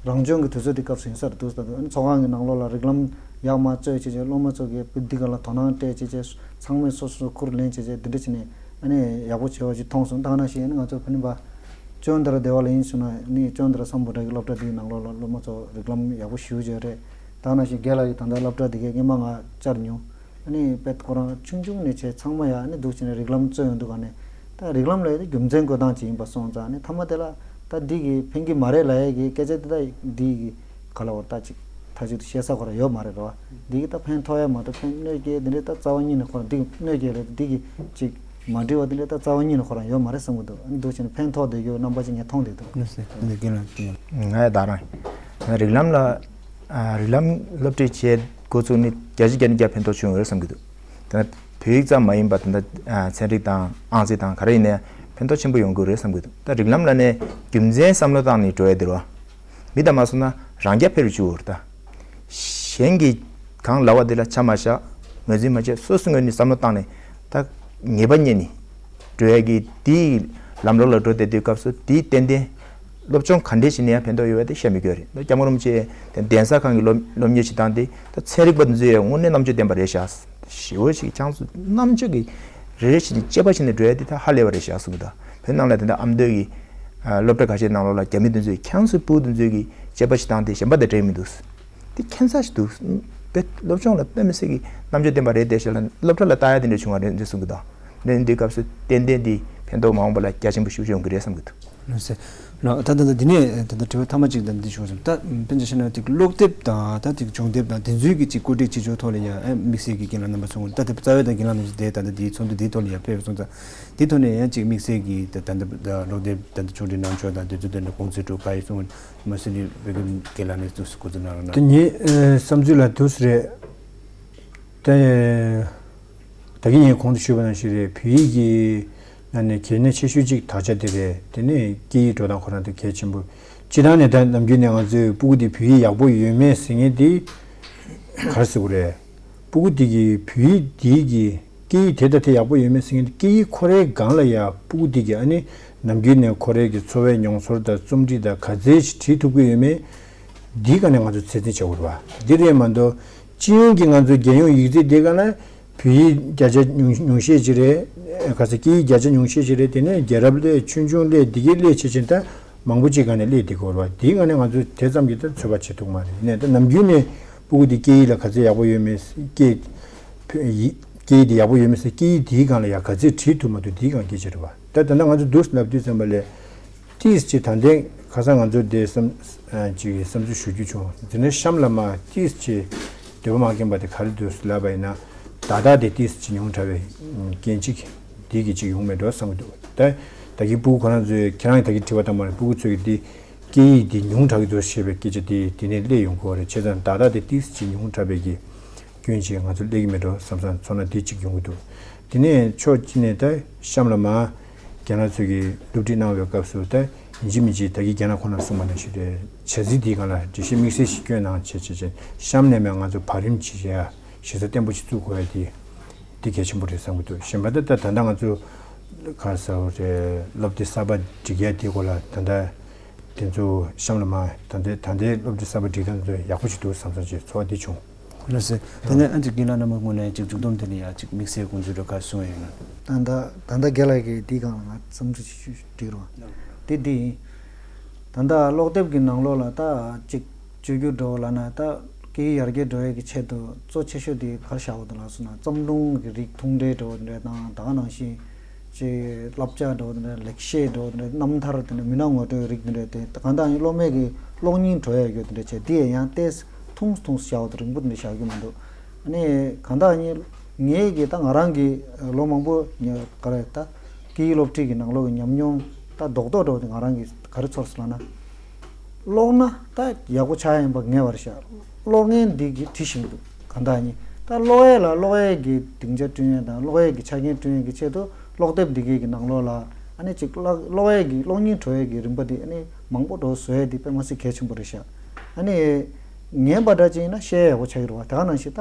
རང་སྦྱོང་གི་དུས་ཚོད་དེ་སྐབས་སུ་ཡིན་ས་རེད་འདུག་ད་དུང་ཚོགས་ཁང་གི་ནང་ལོགས་ལ་རིགས་ལམ་ཡག་མ་རྩོད་བྱས་བྱས་སློབ་མ་ཚོ་གིས་འདི་ག་ལ་དོ་སྣང་སྤྲད་བྱས་བྱས་ཚང་མས་སོ་སོ་ཁུར་ལེན་བྱས་བྱས་འདི་འདྲ་བྱས་ནས་ཨ་ནི་ཡག་པོ་བྱས་པ་ཅིག་མཐོང་སོང་། ད་ག་ནང་བཞིན་ཨ་ནི་ང་ཚོ་ཕ་ནི་པ་ཅོན་དར་སྡེ་བ་ལ་ཡིན་ཟེར་ན་ཨ་ནི་ཅོན་དར་སམ་བྷོ་ཊ་གི་སློབ་གྲྭ་འདིའི་ནང་ལོགས་ལ་སློབ་མ་ཚོ་རིགས་ལམ་ཡག་པོ་ཞེ་པོ་ཅིག་རེད། ད་ག་ནང་བཞིན་རྒན་ལགས་ཀྱིས་ད་ལྟ་སློབ་གྲྭ་འདི་གའི་སྔོན་མ་ང་བཅར་མྱོང་། ཨ་ནི་དཔེ་ཁོ་རང་ཆུང་ཆུང་ནས་བྱས་ཚང་མ་ཡ་ཨ་ནི་འདུག་བྱས་ནས་རིགས་ལམ་རྩོད་ཡོང་དུས་ག་ནས་ད་རིགས་ལམ་ལ་ཡ་རྒྱུ་མཚན་བཀོད་སྟངས་ཅིག་ཡིན་པ་སོང་ཙང་ཨ་ནི་མཐའ་མ་དེ་ལ་ད་འདི་གི་ཕན་གི་མ་རེད་ལབ་ཡ་གི་སྐད་ཆ་དེ་ད་འདི་གི་ག་ལ་བར་ད་ཅིག་མཐའ་གཅིག་ཏུ་བཤད་ས་ཁོ་རང་ཡོད་མ་རེད་རོ། འདི་གི་ད་ཕན་ཐོགས་ཡ་མ་གཏོགས་ཕན་གནོད་སྐྱེལ་འདི་འདྲའི་ད་རྩ་བ་ཉིད་ནས་ཁོ་རང་འདི་གི་གནོད་སྐྱེལ་རེད། འདི་གི་ཅིག་མ་འགྲིག་པ་འདི་འདྲའི་ད་རྩ་བ་ཉིད་ནས་ཁོ་རང་ཡོད་མ་རེད་བསམ་གི་འདུག་ཨ་ནི་འདུག་བྱས་ནས་ཕན་ཐོགས་བསྡད་རྒྱུ་རྣམ་པ་ཅིག་ངས་མཐོང་བསྡད་འདུག་ལགས་སོ། འདི་རྒན་ལགས་ཀྱིས། ང་ཡ་ད་རང་རིགས་ལམ་ལ། ཨ། རིགས་ལམ་སློབ་ཁྲིད་བྱེད་འགོ་བཙུགས་ནས་བརྒྱ་ཆ་བརྒྱ་ནས་བརྒྱ་ཕན་ཐོགས་བྱུང་ཡོད་རེད་བསམ་གྱི་འདུག་ད་བོད་ཡིག་ཙམ་མ་ཡིན་པར་ད་ལྟ་ཚན་རིག་དང་ཨང་རྩིས་དང་ག་རེ་ཡིན་ནའི་ཕན་ཐོགས་ཆེན་པོ་ཡོང་གི་རེད་བསམ་གྱི་འདུག་ད་རིགས་ལམ་ལ་ནས་རྒྱུ་མཚན་བསམ་བློ་བཏང་ནས་འགྲོ་ཡ་དེ་རེད་བ། མི་དང་མ་སོང་ན་རང་རྐྱ་འཕེར་བཅུག་འོར་ད། གཞན་གྱི་གང་ལབ་པ་དེ་ལ་ཆ་མ་བཞག་ངོས་འཛིན་མ་བྱས་སོ་སོའི་ངོས་ནས་བསམ་བློ་བཏང་ནས་ད་ངེས་པ་རྙེད་ནས་འགྲོ་ཡ་གི་དེའི་ལམ་ལོག་ལ་འགྲོ་བསྡད་དུས་སྐབས་སུ་དེའི་ཏན་ཏན་སློབ་སྦྱོང་ག་འདྲས་བྱས་ནས་ཡང་ཕན་ཐོགས་ཡོད་པ་དེ་བཤད་མི་དགོས་རེད། ད་སྐྱབས་མགོན་རིན་པོ་ཆེ་དེ་གདན་ས་ཁང་གི་སློབ་སློབ་གཉེར་བྱེད་སྟངས་དེ་ད་ཚན་རིག་པ་འདི་ཚོས་ཡང་དངོས་གནས་རྣམ་དཔྱོད་ལྡན་པ་རེད་ཤག་ཞེ་པོ་ཞིག་ཆང་སུ་རྣམ་དཔྱོད་ཀྱི་རེ་རེ་བཞིན་དཔྱད་པ་བྱས་ནས་འགྲོ་ཡ་དེ་ད་ཧ་ལས་པ་རེད་ཤག་གསུངས་གི་འདུག་བོད་ནང་ལ་དེ་འདྲ་ཨ་མདོ་གི་ཨ་སློབ་གྲྭ་ཁ་ཤས་ནང་ལོགས་ལ་རྒྱ་མི་དེ་ཚོས་ཁྱང་སུ་སྤུ་དེ་ཚོས་ཀྱི་དཔྱད་པ་བྱེད་སྟངས་དེ་གཞན་པ་དང་འདྲ་མི་འདུག་དེ་ཁྱད་མཚར་ཞིག་འདུག་དཔེ་སློབ་སྦྱོང་ལ་དཔེ་མི་སྲིད་ཀྱི་རྣམ་དཔྱོད་ལྡན་པ་རེད་དེ་ཞེས་ལ་སློབ་གྲྭ་ལ་ལྟ་ཡ་དེ་འདྲ་བྱུང་བ་རེད་འདི་གསུང་གི་འདུག་རེད་འདི་སྐབས་སུ་ཏན་ཏན་འདི་ཕན་ཐོགས་མ་འོངས་པ་ལ་རྒྱ་ཆེན་པོ་ཞིག་ཡོང་གི་རེད་བསམ་གི་འདུག་ལགས་སོ། ལགས་ད་ད་ད་འདི་ནས་ད་ད་དྲི་བ་ཐ་མ་གཅིག་ད་འདི་ཞུ་བ་བྱུང་ད་དཔེ་ཆ་བཤད་ན་དེ་ཀློག་དེབ་དང་ད་དེ་སྦྱོང་དེབ་དང་དེ་ཚོའི་གི་ཅིག་བཀོད་སྒྲིག་བྱེད་ཕྱོགས་ཐོག་ལ་ཡང་ཨ་དམིགས་བསལ་གྱི་རྒན་ལགས་རྣམ་པ་ཚོ་ད་དེ་རྩ་བའི་ད་རྒན་ལགས་རྣམ་པ་ཚོ་དེ་ད་ད་དེའི་ཚོགས་འདུ་དེའི་ཐོག་ལ་ཡང་ཕེབས་སོང་ཙང་དེའི་ཐོག་ནས་ཡང་ཅིག་དམིགས་བསལ་གྱི་ད་ད་ད་ཀློག་དེབ་ད་ད་ཕྱོགས་སྒྲིག་གནང་ཕྱོགས་དང་དེ་ཚོ་ད་ནི་དགོངས་ཚུལ་འགྲོ་ག་ཡིན་གསུངས་མ་སྲིད་ནི་བོད་ཀྱི་རྒན་ལགས་ནས་དུས་སུ་གོ་ཚུལ་གནང་རོགས་གནང་། དེ་ངའི་ཨ་བསམ་ཚུལ་ལ་དུས་སུ་རེད། ད་ད་གིན་ངས་གོང་དུ་ཞུས་པ་ནང་བཞིན་རེད། བོད་ཡིག་གི་ནང་ནས་གལ་གནད་ཆེ་ཤོས་གཅིག་དག་ཆ་དེ་རེད། དེ་ནས་སྐད་ཡིག་འགྲོ་སྟངས་ཁོ་རང་དེ་གལ་ཆེན་པོ། སྤྱིར་བཏང་ནས་ད་ནམ་རྒྱུན་ནས་ང་ཚོས་སྤུ་གུ་དེ་བོད་ཡིག་ཡག་པོ་ཡོད་མེད་ཟེར་མཁན་དེ་ག་རེ་ཟེར་དགོས་རེད། སྤུ་གུ་དེ་གི་བོད་ཡིག་དེ་གི་སྐད་ཡིག་དེ་ད་དེ་ཡག་པོ་ཡོད་མེད་ཟེར་མཁན་དེ་སྐད་ཡིག་ཁོ་རའི་སྒང་ལ་ཡ་སྤུ་གུ་དེ་གི་ཨ་ནི་ནམ་རྒྱུན་ནས་ཁོ་རའི་གི་འཚོ་བའི་མྱོང་ཚོར་དང་རྩོམ་བྲིས་དང་ག་ཚད་ཅིག་བྲིས་ཐུབ་ཀྱི་ཡོད་མེད། འདིའི་སྒང་ནས་ང་ཚོ་ཚད་འཛིན་བྱེད་དགོས་རེད་བ། འདི་རེད་མ་གཏོགས་སྤྱི་ཡོངས་ཀྱི་ང་ཚོ་རྒྱལ་ཡོངས་ཡིག་ཚད་འདིའི་སྒང་ལ་བོད་ཡིག་བརྒྱ་ཆ་ཉུང་ཉུང་ཤས་ཅིག་རེད། ག་ཚོད་སྐད་ཡིག་བརྒྱ་ཆ་ཉུང་ཤས་ཅིག་རེད། དེ་ནས་རྒྱལ་རབས་སླེབས་ཆོས་འབྱུང་སླེབས་འདི་གའི་སླེབས་བྱེད་བཞིན་ད་མང་པོ་ཅིག་སྒང་ནས་སླེབས་བསྡད་ཀྱི་ཡོད་རེད་བ། འདིའི་སྒང་ནས་ང་ཚོས་དེ་ཙམ་གྱིས་ད་ཚོད་དཔག་བྱེད་ཐུབ་མ་རེད། ཡིན་ནའི་ད་ནམ་རྒྱུན་ནས་སྤུ་གུ་འདི་སྐད་ཡིག་ལ་ག་ཚོད་ཡག་པོ་ཡོད་མེད་སྐད་བོད་ཡིག་སྐད་ཡིག་འདི་ཡག་པོ་ཡོད་མེད་ཟེར་སྐད་ཡིག་འདིའི་སྒང་ལ་ཡ་ག་ཚོད་བྲིས་ཐུབ་མ་ཐུབ་འདིའི་སྒང་སྐད་ཆ་རེད་བ། ད་ད་ལྟ་ང་ཚོ་འདུག་ལབ་དུས་ཙམ་པ་ལས་ཏིས་ཅིག་ད་ལྟའི་ཁ་སང་ང་ཚོ་འདི་བསམ་ཨ་ཅིག་བསམ་ཚུལ་ཞུ་རྒྱུ་བྱུང་། དེ་ནས་གཤམ་ལ་མ་ཏིས་ཅིག་འདོད་པ་མ་ཁེངས་པ་དེ་ག་རེ་འདུག་ལབ་པ་ཡིན་ན། བརྡ་དག་དེ་ཏིས་ཅིག་ཉུང་དྲགས་པའི་རྐྱེན་གཅིག་འདི་གི་ཅིག་ཡོང་མེད་འགྲོ་བསམ་གྱི་འདུག་ད་ད་གིན་སྤུ་གུ་ཁོ་རང་ཚོས་ཁྱེད་རང་གིས་ད་གིན་དྲི་བ་བཏང་བ་ནི་སྤུ་གུ་ཚོས་ཀྱི་འདི་སྐད་ཡིག་འདི་ཉུང་དྲགས་ཀྱི་འདུག་ཞེས་པའི་སྐད་ཆ་དེ་དེ་ནས་སླེབས་ཡོང་གི་ཡོད་རེད། བྱས་ཙང་བརྡ་དག་དེ་ཏིས་ཅིག་ཉུང་དྲགས་པའི་གི་སྐྱོན་ཅིག་ང་ཚོ་སླེབས་ཀྱི་མེད་འགྲོ་བསམ་བསམ་ཚོར་སྣང་འདི་གཅིག་ཡོང་གི་འདུག་དེ་ནས་ཕྱོགས་གཅིག་ནས་ད་གཤམ་ལ་མར་རྒན་ལགས་ཚོས་ཀྱི་སློབ་ཁྲིད་གནང་བའི་སྐབས་སུ་ད་ཡིན་གཅིག་མིན་གཅིག་ད་གིན་རྒན་ལགས་ཁོང་རྣམ་གསུངས་པ་ནང་བཞིན་རེད། བྱ་ཚིག་འདིའི་སྒང་ལ་འགྲེལ་བཤད་དམིགས་བསལ་ཞིག་བསྐྱོན་གནང་བྱས་བྱས་བྱས་གཤམ་ནས་མར་ང་ཚོ་བར་རིམ་ཅིག་རེད་ཨ། གཞི་རྩ་བརྟན་པོ་ཞིག་བཙུགས་དགོས་ཡ་དེ་འདི་གལ་ཆེན་པོ་རེད་བསམ་གྱི་འདུག་གཞན་པ་ད་ད་ད་ལྟ་ང་ཚོ་ག་རེ་ཟེར་དགོས་རེད། སློབ་དེབ་གསར་པ་སྒྲིག་ཡ་དེའི་སྐོར་ལ་ད་ལྟ་དེ་ཚོ་གཤམ་ལ་མར་ད་ལྟའི་ད་ལྟའི་སློབ་དེབ་གསར་པ་སྒྲིག་སྟངས་དེ་ཡག་པོ་ཞིག་འདུག་བསམ་བསམ་བྱས་ཚོར་བ་འདི་བྱུང་། ལགས་སོ། དེ་ནས་ཨ་ཅག་རྒན་ལགས་རྣམ་པ་ངོས་ནས་ཅིག་མཇུག་སྡོམ་དེ་ནས་ཡ་ཅིག་དམིགས་བསལ་དགོངས་ཚུལ་འདྲ་ག་གསུང་ཡ་ཡིན་ན། ད་ལྟ་ད་ལྟ་རྒན་ལགས་ཀྱིས་འདིའི་སྒང་ལ་ང་བསམ་ཚུལ་ཅིག་ཞུ་འགྲིག་རུང་། དེ་འདི་ཡིན། ད་ལྟ་སློབ་དེབ་ཀྱི་ནང་ལོགས་ལ་ད་ཅིག་བཅོས་བསྒྱུར་འགྲོ་ལབ་ན་ད་སྐད་ཡིག་ཡར་རྒྱས་འགྲོ་ཡས་ཀྱི་ཆེད་དུ་གཙོ་ཆེ་ཤོས་དེ་ག་རེ་བཞག་ཡོད་འདུག་ལབ་སོང་ན་བརྩམས་སྒྲུང་གི་རིགས་ཐུང་གྲས་འགྲོ་འདྲ་དང་ད་ག་ནང་བཞིན་ཅིག་བསླབ་བྱ་འགྲོ་འདྲ་ལེགས་བཤད་འགྲོ་འདྲ་རྣམ་ཐར་དེ་འདྲ་མི་སྣ་ངོ་སྤྲོད་རིགས་དེ་འདྲ་དེ་གང་ལྟར་ཡང་སློབ་མའི་གི་གློག་བརྙན་འགྲོ་ཡ་ཡོད་དེ་འདྲ་བྱས་དེ་ཡང་ཏེས་ཐུང་ཐུང་བཞག་འདུག་རིང་པོ་དེ་འདྲ་བཞག་གི་མི་འདུག་ཨ་ནི་གང་ལྟར་ཡིན་ངས་གི་ད་ང་རང་གི་ལོ་མང་པོ་ཉ་ག་རེ་ད་སྐད་ཡིག་སློབ་ཁྲིད་ཀྱི་ནང་ལོགས་ཀྱི་ཉམས་མྱོང་ད་རྡོག་རྡོག་འགྲོ་དེ་ང་རང་གི་ག་རེ་ཚོར་སོང་ལབ་ན། ཀློག་ན་ད་ཡག་པོ་ཆགས་ཡིན་པ་ངེས་པར་ཤར། ཀློག་མཁན་འདི་གི་བྲིས་ཤིང་འདུག་གང་ལྟར་ཡིན་ད་ཀློག་ཡས་ལ་ཀློག་ཡས་ཀྱི་སྡིངས་ཆ་བསྐྲུན་ཡས་དང་ཀློག་ཡས་ཀྱི་ཆ་རྐྱེན་བསྐྲུན་ཡས་ཀྱི་ཆེད་དུ་ཀློག་དེབ་འདི་གའི་གི་ནང་ལོགས་ལ་ཨ་ནི་ཅིག་ཀློག་ཀློག་ཡས་ཀྱི་གློག་བརྙན་འགྲོ་ཡས་ཀྱི་རིམ་པ་འདི་ཨ་ནི་མང་པོ་འགྲོ་བཟོ་ཡས་འདི་དཔེ་མ་སྲིད་གལ་ཆེན་པོ་རེད་ཤག་ཨ་ནི་ངན་པ་འདྲ་ཅིག་ཡིན་ན་བཤད་ཡས་ཡག་པོ་ཆགས་ཀྱི་རེད་བ། དེ་ག་ནང་བཞིན་ད་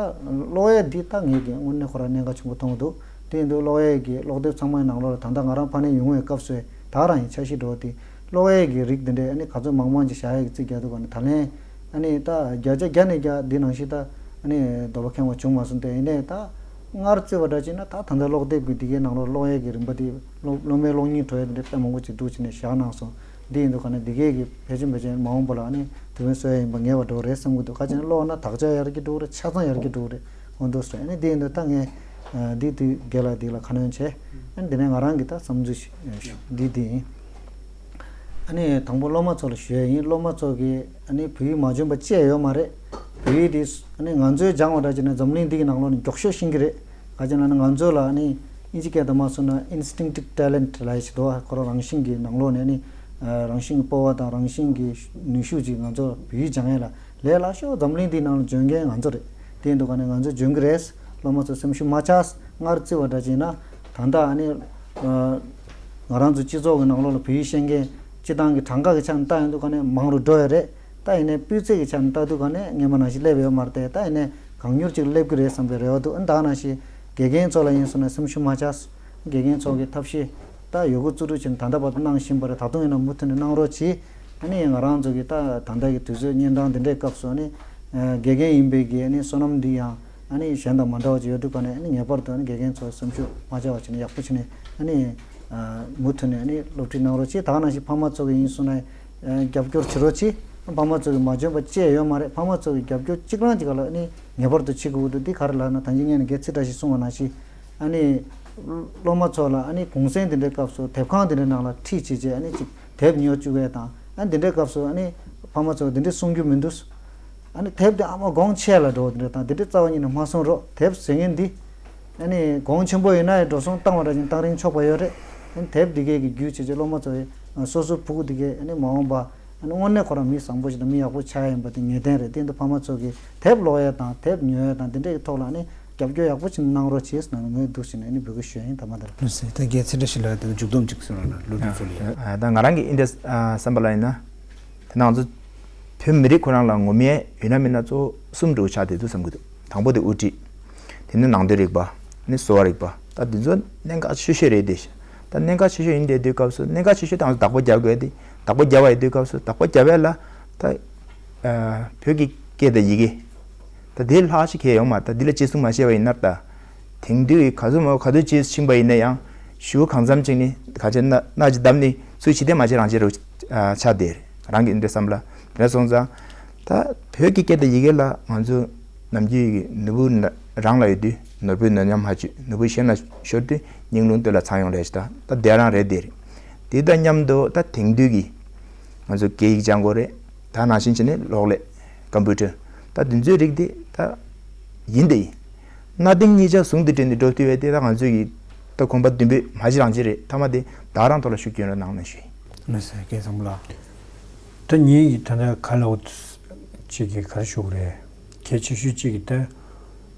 ཀློག་ཡས་འདི་ད་ངས་ཀྱི་དངོས་གནས་ཁོ་རང་གནད་འགག་ཆེན་པོ་མཐོང་གི་འདུག་དེ་ཡིན་དུས་ཀློག་ཡས་ཀྱི་ཀློག་དེབ་ཚང་མའི་ནང་ལོགས་ལ་ད་ལྟ་ང་རང་ཕ་ནས་ཡོང་བའི་སྐབས་སུ་ད་ག་རང་ཡིན་འཆར་གཞི་འགྲོ་དེ་ཀློག་ཡས་ཀྱི་རིགས་འདི་འདྲས་ཨ་ནི་ག་ཚོད་མང་མང་ཅིག་བཞག་ཡས་ཀྱི་རྩིས་རྒྱག་འདུག་ག་ནི་ད་ལན་ཨ་ནི་ད་བརྒྱ་ཆ་བརྒྱ་ནས་བརྒྱ་འདི་ནང་བཞིན་ད་ཨ་ནི་དོ་ཕོག་ཁེངས་པ་བྱུང་མ་སོང་། དེ་ཡིན་ནའི་ད་སྔར་བརྩི་བ་འདྲ་བྱས་ན་ད་ད་ལྟ་ཀློག་དེབ་ཀྱི་འདི་གའི་ནང་ལོགས་ཀློག་ཡས་ཀྱི་རིམ་པ་འདི་སློབ་སློབ་མའི་གློག་བརྙན་འགྲོ་ཡས་འདི་འདྲས་དཔེ་མང་པོ་ཅིག་འདུག་བྱས་ནས་བཞག་གནང་སོང་། འདི་ཡིན་དུས་ག་ནས་འདི་གས་ཀྱི་ཕལ་ཆེར་ཕལ་ཆེར་མ་འོངས་པ་ལ་ཨ་ནི་དུས་ཡུན་སོན་ཡ་ཡིན་པ་ངེས་པར་འགྲོ་གི་རེད་བསམ་གྱི་འདུག་ག་ཅི་ན་ཀློག་ན་དག་ཆ་ཡར་རྒྱས་འགྲོ་གི་རེད། ཆ་ཚང་ཡར་རྒྱས་འགྲོ་གི་རེད། འོ་འདུག་ཟེར་ཨ་ནི་འདི་ཡིན་དུས་ད་ངས་འདི་དུས་རྒན་ལགས་འདི་ལ་ཁ་སྣོན་བྱས་ཨ་ནི་འདི་ནས་ང་རང་གི་ད་བསམ་ཚུལ་ཞིག་འདི་འདི་ཡིན། ཨ་ནི་དང་པོ་སློབ་མ་ཚོ་ལ་ཞུ་ཡ་ཡིན། སློབ་མ་ཚོ་གི་ཨ་ནི་བོད་ཡིག་མ་འཇོན་པ་ཅི་ཡང་ཡོད་མ་རེད། བོད་ཡིག་འདི་ཨ་ནི་ང་ཚོའི་སྦྱང་བ་འདྲ་བྱས་ན་འཛམ་གླིང་འདི་གི་ནང་ལོགས་ནས་མགྱོགས་ཤོས་ཤེས་ཀྱི་རེད། ག་ཅི་ན་ང་ཚོ་ལ་ཨ་ནི་ཨིན་ཇི་སྐད་དུ་མ་སོང་ན་instinctive talent ལབ་ཡ་ཞིག་འདུག་ཁོ་རང་རང་བཞིན་གྱི་ནང་ལོགས་ནས་ཨ་ནི་རང་བཞིན་གྱི་སྤོབས་པ་དང་རང་བཞིན་གྱི་ནུས་ཤུགས་ཅིག་ང་ཚོ་བོད་ཡིག་སྦྱང་ཡ་ལ་ལས་སླ་ཤོས་འཛམ་གླིང་འདིའི་ནང་ལ་འཇོན་མཁན་ང་ཚོ་རེད། དེ་ཡིན་དུས་ག་ནས་ང་ཚོ་འཇོན་གྱི་རེད། སློབ་མ་ཚོ་སེམས་ཤུགས་མ་ཆག་སྔར་བརྩི་བ་འདྲ་བྱས་ན་ད་ལྟ་ཨ་ནི་ང་རང་ཚོ་སྤྱི་ཚོགས་ཀྱི་ནང་ལོགས་ལ་བོད་ཡིག་ཤེས་མཁན་སྤྱི་བཏང་གི་གྲངས་ཀ་གི་ཆ་ནས་ལྟ་ཡོང་དུས་ག་ནས་མང་རུ་འགྲོ་ཡོད་རེད། ད་ཡིན་ནའི་སྤུས་ཚད་ཀྱི་ཆ་ནས་ལྟ་དུས་ག་ནས་སྔོན་མ་ནང་བཞིན་སླེབས་ཡོད་མ་རེད་དེ། ད་ཡིན་ནའི་གང་མྱུར་ཅིག་སླེབས་ཀྱི་རེད་བསམ་པའི་རེ་བ་འདུག་ཨ་ནི་ད་ག་ནང་བཞིན་དགེ་རྒན་ཚོ་ལ་ཡིན་སོང་ན་སེམས་ཤུགས་མ་ཆག་དགེ་རྒན་ཚོ་གི་ཐབས་ཤེས་ད་ཡོད་རྒུ་རྩུབ་རྒུ་བྱས་ནས་ད་ལྟ་བར་དུ་གནང་བཞིན་པ་རེད། ད་དུང་ཡིན་ན་མུ་མཐུད་ནས་གནང་རོགས་གྱིས། ཨ་ནི་ང་རང་ཚོ་གི་ད་ད་ལྟ་གི་དུས་ཚོད་གཉན་འཕྲང་འདི་འདྲའི་སྐབས་སུ་ཨ་ནི་དགེ་རྒན་ཡིན་པའི་གི་ཨ་ནི་བསོད་ནམས་འདི་ཡང་ཨ་ནི་གཞན་དང་མ་འདྲ་བ་ཅིག་ཡོད་དུས་ག་ནས་ཨ་ནི་ངེས་པར་དུ་ཨ་ནི་དགེ་རྒན་ཚོ་སེམས་ཤུགས་མ་ཆག་པ་བྱས་ནས་ཡག་པོ་བྱས་ནས་ཨ་ནི་མུ་མཐུད་ནས་ཨ་ནི་སློབ་ཁྲིད་གནང་རོགས་གྱིས། ད་ག་ནང་བཞིན་ཕ་མ་ཚོ་གི་ཡིན་སོང་ན་རྒྱབ་སྐྱོར་བྱེད་རོགས་གྱིས། ཕ་མ་ཚོ་གི་མ་འཇོན་པ་ཅི་ཡང་ཡོད་མ་རེད། ཕ་མ་ཚོ་གི་རྒྱབ་སྐྱོར་གཅིག་རང་གཅིག་ག་ལ་ཨ་ནི་ངེས་པར་དུ་བྱེད་དགོས་འདུག་འདི་ག་རེ་ལབ་ན་ད་གིན་ངས་ནི་སྐད་ཆ་ཁྲིད་འདྲ་ཞིག་གསུང་བ་ནང་བཞིན། ཨ་ནི་སློབ་མ་ཚོ་ལ་ཨ་ནི་གུང་སེང་དེ་འདྲའི་སྐབས་སུ་དེབ་ཁང་དེ་འདྲའི་ནང་ལ་ཁྲིད་བྱེད་བྱེད་ཨ་ནི་ཅིག་དེབ་ཉོ་བཅུག་ཡས་དང་ཨ་ནི་དེ་འདྲའི་སྐབས་སུ་ཨ་ནི་ཕ་མ་ཚོ་དེ་འདྲའི་གསུང་རྒྱུ་མི་འདུག་ཨ་ནི་དེབ་དེ་ཨ་མ་གོང་ཆེ་ལ་འགྲོ་བ་དེ་འདྲ་དང་དེ་འདྲའི་རྩ་བ་ཉིད་ནས་མ་གསུང་རོགས། དེབ་ཟེར་མཁན་འདི་ཨ་ནི་གོང་ཆེན་པོ་ཡིན་ན་ཡང་འགྲོ་སོང་བཏང་བ་འདྲ་ཅིག་བཏང་རིན་ཆོག་པ་ཡོད་རེད། ཨ་ནི་དེབ་འདི་གས་ཀྱི་བརྒྱུད་བྱས་བྱས་སློབ་མ་ཚོ་ཡི་སོ་སོའི་ཕྲུ་གུ་འདི་གས་ཨ་ནི་མ་འོངས་པ་ཨ་ནི་དངོས་གནས་ཁོ་རང་མི་བཟང་པོ་ཞིག་དང་མི་ཡག་པོ་ཆགས་ཡ་ཡིན་པ་དེ་ངེས་གཏན་རེད། དེ་འདི་ཕ་མ་ཚོ་གིས་དེབ་ཀློག་ཡ་དང་དེབ་ཉོ་ཡ་དང་དེ་འདྲའི་ཐོག་ལ་ཨ་ནི་རྒྱབ་སྐྱོར་ཡག་པོ་ཅིག་གནང་རོགས་བྱེད་ཟེར་ནས་ངས་འདུག་ཟེར་ནས་ཨ་ནི་འབོད་སྐུལ་ཞུ་ཡ་ཡིན། ད་མ་ད་ལ། ལགས་སོ། ད་རྒན་ཚེ་བཀྲ་ཤིས་ལགས་དེ་མཇུག་སྡོམ་ཅིག་གསུང་རོགས་གནང་། སློབ་ཕྲུག་ཚོ་ལ་ཡ། ད་ང་རང་གི་ཨིན་ཌི་ཡ་བསམ་པ་ལ་ཡིན་ན། ད་ང་ཚོ་བོད་མི་རིགས་ཁོ་རང་ལ་ངོ་མ་ཡོད་ན་མེད་ན་གཙོ་བོ་གསུམ་འདྲ་བོ་ཆགས་བསྡད་འདུག་བསམ་གྱི་འདུག་དང་པོ་དེ་དབུ་ཁྲིད། དེ་ནས་ནང་དོན་རིག་པ། ཨ་ནི་གསོ་བ་རིག་པ། ད་འདི་ཚོ་གནད་འགག་ཆེ་ཤོས་རེད་དེ། ད་གནད་འགག་ཆེ་ཤོས་ཡིན་བསྡད་དུས་སྐབས་སུ་གནད་འགག་ཆེ་ཤོས་དེ་ང་ཚོ་བདག་པོ་རྒྱག་དགོས་ཏེ། བདག་པོ་རྒྱབ་པ་ཡིན་དུས་སྐབས་སུ་བདག་པོ་རྒྱབ་ཡ་ལ་ད་བོད་ཀྱི་སྐད་དང་ཡི་གེ་ད་དེ་ལྷག་ཅིག་གང་ཡང་ཡོད་མ་རེད། ད་འདི་ལ་གཅེས་སྲུང་མ་བྱས་པ་ཡིན་ན་ད། དེང་དུས་ག་ཚོད་མང་ག་ཚོད་ཅིག་ཕྱིན་པ་ཡིན་ན་ཡང་གཞུག་གང་འཚམ་ཅིག་ནི་ག་ཅི་ན་སྣ་གཅིག་བརྡབས་ནས་སུས་ཕྱི་བལྟས་མ་བྱས་རང་བྱས་རུ་ཆགས་བསྡད་རེད། རང་གི་འདི་བསམ་པ་ལ་དེ་འདྲ་སོང་ཙང་ད་བོད་ཀྱི་སྐད་དང་ཡི་གེ་ལ་ང་ཚོ་ནམ་རྒྱུན་ནོར་བུ་རང་ལ་ཡོད་དུས་ནོར་བུའི་ནོར་ཉམས་མ་བཅོས། ནོར་བུ་གཞན་ལ་ཤོར་དུས་སྙིང་རླུང་སྟོད་ལ་འཚང་ཡོང་རེད་ཞེས། ད་ད་དེ་རང་རེད་དེ་རེད། དེ་དང་མཉམ་དུ་ད་དེང་དུས་ཀྱི་ང་ཚོ་སྐད་ཡིག་སྦྱང་དགོས་རེད། ད་ནང་བཞིན་བྱས་ནས་གློག་ཀླད་ཀམ་པུ་ཊར་ད་དེ་ཚོའི་རིགས་དེ་ད་ཡིན་དེ་ཡིན། གནའ་དེང་གཉིས་ཆ་ཟུང་དུ་འབྲེལ་ནས་འགྲོ་ཐུབ་པ་དེ་ད་ང་ཚོས་ཀྱི་ད་གོམ་པ་མདུན་སྤོས་མ་གཞི་རང་བྱེད་རེད། མཐའ་མ་དེ་བདག་རང་ཐོག་ལ་ཤུགས་སྐྱོན་རོགས་གནང་ནས་ཞུ་ཡིན། ལགས་སོ། རྒན་བཟང་པོ་ལགས། ད་ངེད་ཀྱི་ད་ལྟ་ག་ལ་འོ་ཅིག་གི་ག་རེ་ཞུ་དགོས་རེད། གལ་ཆེ་ཤོས་གཅིག་གི་ད་